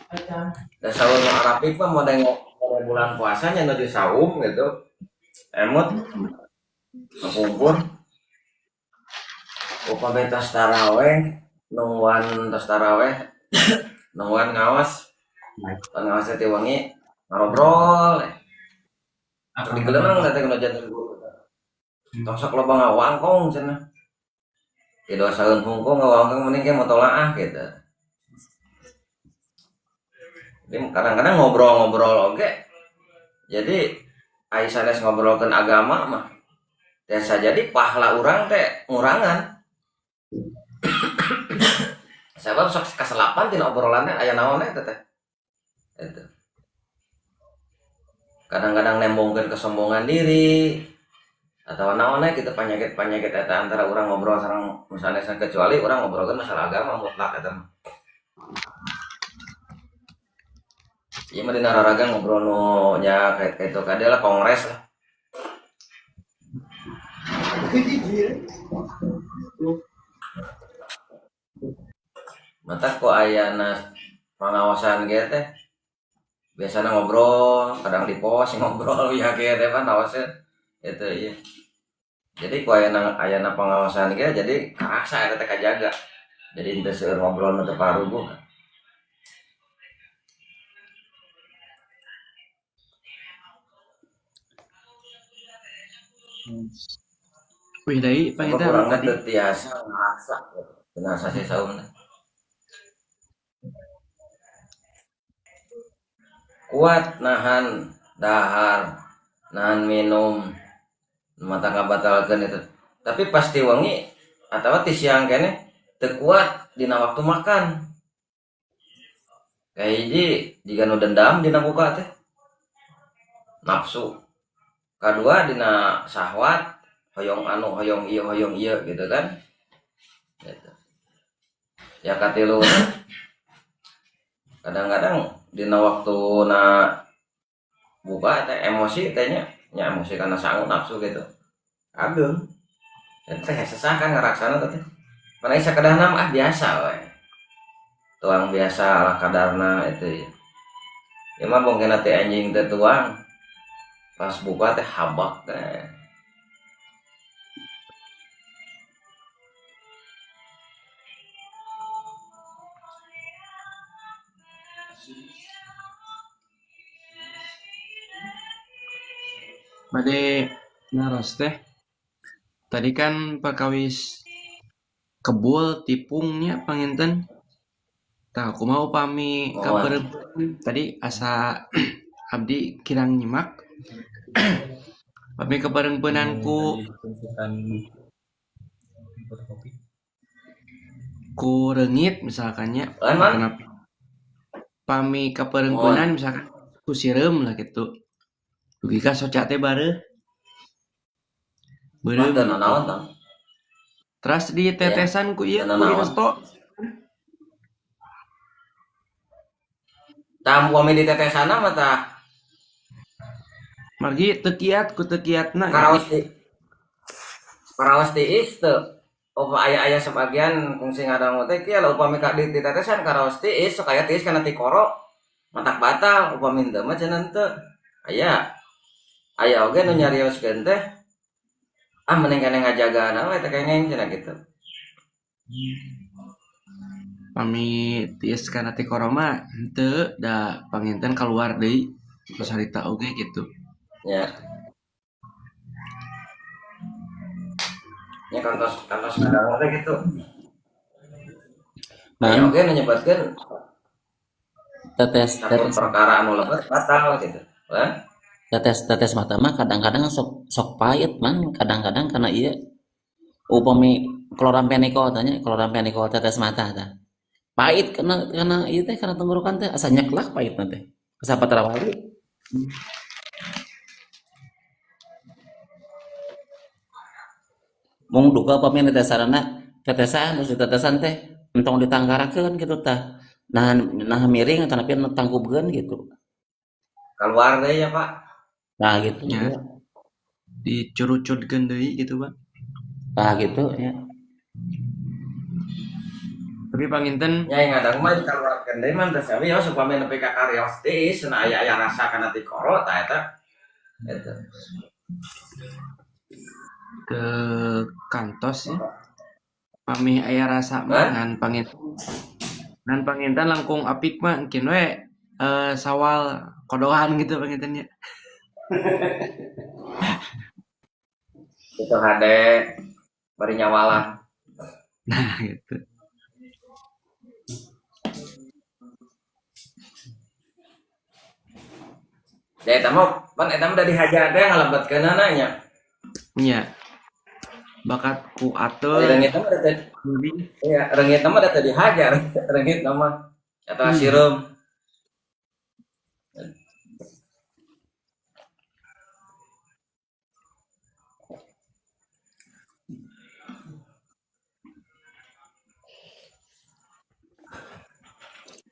Kacang. Da saur nu Arabik mah model bulan puasanya nuju saum gitu. Emut ngakumpul. Upami tos taraweh, nungguan tos taraweh, nungguan ngaos. Pan ngaos teh wengi ngarobrol. Di gelenang teh nu janten guru. Tong sok loba ngawangkong cenah. Ti dosaeun hungkung ngawangkong mending ge mutolaah gitu. Jadi kadang-kadang ngobrol-ngobrol oge. Jadi ai sanes ngobrolkeun agama mah biasa jadi pahala urang teh ngurangan. Sabab sok kaselapan tina obrolanna aya naon eta teh. Eta. Kadang-kadang nembongkeun kesombongan diri atau naon gitu penyakit-penyakit eta antara urang ngobrol sareng misalnya kecuali urang ngobrolkeun masalah agama mutlak eta mah. Ieu mah dina raraga ngobrol nu nya kayak itu kade lah kongres lah. Mata kok ayana pengawasan gitu teh. Biasanya ngobrol, kadang di pos ngobrol ya kieu teh pan awasnya itu iya. Jadi ku ayana pengawasan gitu jadi karasa eta teh kajaga. Jadi henteu seueur ngobrol nu teu paruguh. Wih, deui Sebab panginten urang mah tadi. teu tiasa ngarasa dina sasih saum teh. Kuat nahan dahar, nahan minum, mata ngabatalkeun itu. Tapi pasti wengi atawa ti siang keneh teu kuat dina waktu makan. Kahiji jiga nu dendam dina buka teh. Nafsu. Kadua dina syahwat, hoyong anu, hoyong ieu gitu kan. Gitu. Ya katilu kadang-kadang dina waktu na buka teh emosi teh nya, nya emosi karena sangu nafsu gitu. Ageung. Dan teh sesah kan ngaraksana teh. Mana sakedahna mah biasa we. Tuang biasa lah kadarna itu ya. Ya mah mungkin teh anjing teh tuang. Pas buka teh habak teh. Bade naros teh. Tadi kan perkawis kebul tipungnya panginten. Tah kumaha upami kaperempuan tadi asa abdi kirang nyimak. Upami kaperempuanan ku reungit misalkannya. Kenapa? Pami kaperempuanan misalkan ku sireum lah gitu. Dugi ka soca teh bareuh. Beureum. Terus ditetesan ku ieu ku Insto. Tah upami ditetesanna mah tah. Margi teu kiat ku teu kiatna. Karaos tiis teu. Upami aya-aya sebagian kungsi ngadangu teh kieu lah upami ka ditetesan karaos tiis sok aya tiis kana tikoro matak batal upami henteu mah cenah henteu. Aya. Aya oge nu nyarioskeun teh ah mending keneh ngajagana we teh kengeng cenah kitu. Pami tiis kana tikoro mah henteu da panginten kaluar deui tos harita oge kitu. Ya. Nya kantos ngadangu teh kitu. Aya oge nu nyebatkeun tetes perkara anu lebet batal gitu. Hah? Tetes mata mah kadang-kadang sok pahit man, kadang-kadang karena iya upami klorampenikol tanya, klorampenikol tetes mata tah. Pahit karena ieu teh karena tenggorokan teh asa nyeklak pahit teh. Asa patrawali. Mung duka upami tetesanna, tetesan terus ditetesan teh entong ditangkarakeun kitu tah. Nah miring atau napi tangkubkeun gitu. Keluar deh ya, Pak. Nah gitu ya. Dicurucutkeun deui gitu, Pak. Nah gitu ya. Tapi panginten nya ngadang mah dikaluarkeun deui mah teh sawi ya supami nepi ka karios tiis cenah aya-aya rasa kana tikoro tah eta. Eta. Ke kantos ya. Pami aya rasa mah ngan panginten. Ngan panginten langkung apik mah engkin we sawal kodohan gitu pangintennya. Itu hade bari nyawalah. Nah gitu. Ya eta mah pan eta mah da dihajar teh ngalebetkeunana nya. Nya. Bakat ku ateul. Reungit mah da teh. Iya, reungit mah da teh dihajar, reungit mah eta sireum.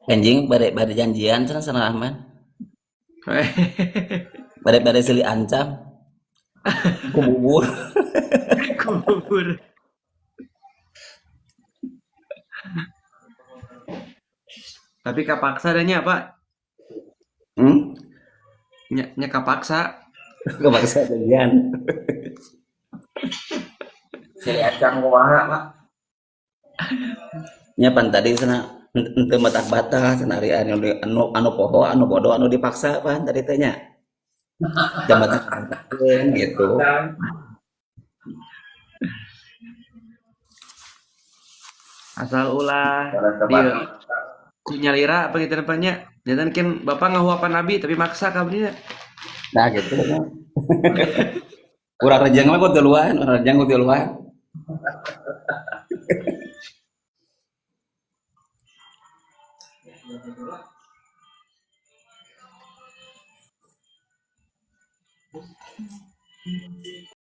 Anjing bare janjian cenah sareng Rahman. Bare silih ancam. Ku bubur. Kubur. Tapi kapaksa dah nya, Pak. Hmm? Nya, nya kapaksa. Kepaksa jajan. Silih acang kumaha, Pak? Nya pan tadi cenah henteu matak batal cenah ari anu anu anu poho, anu bodoh, anu dipaksa pan tadi teh nya. Teu matak batalkeun gitu. Asal ulah Orang dia tebak. Ku nyalira apa gitu nya. Jangan kan bapak ngahuapan nabi tapi maksa ka abdi. Nah gitu. Urang rejang mah ku tiluan, urang rejang ku tiluan.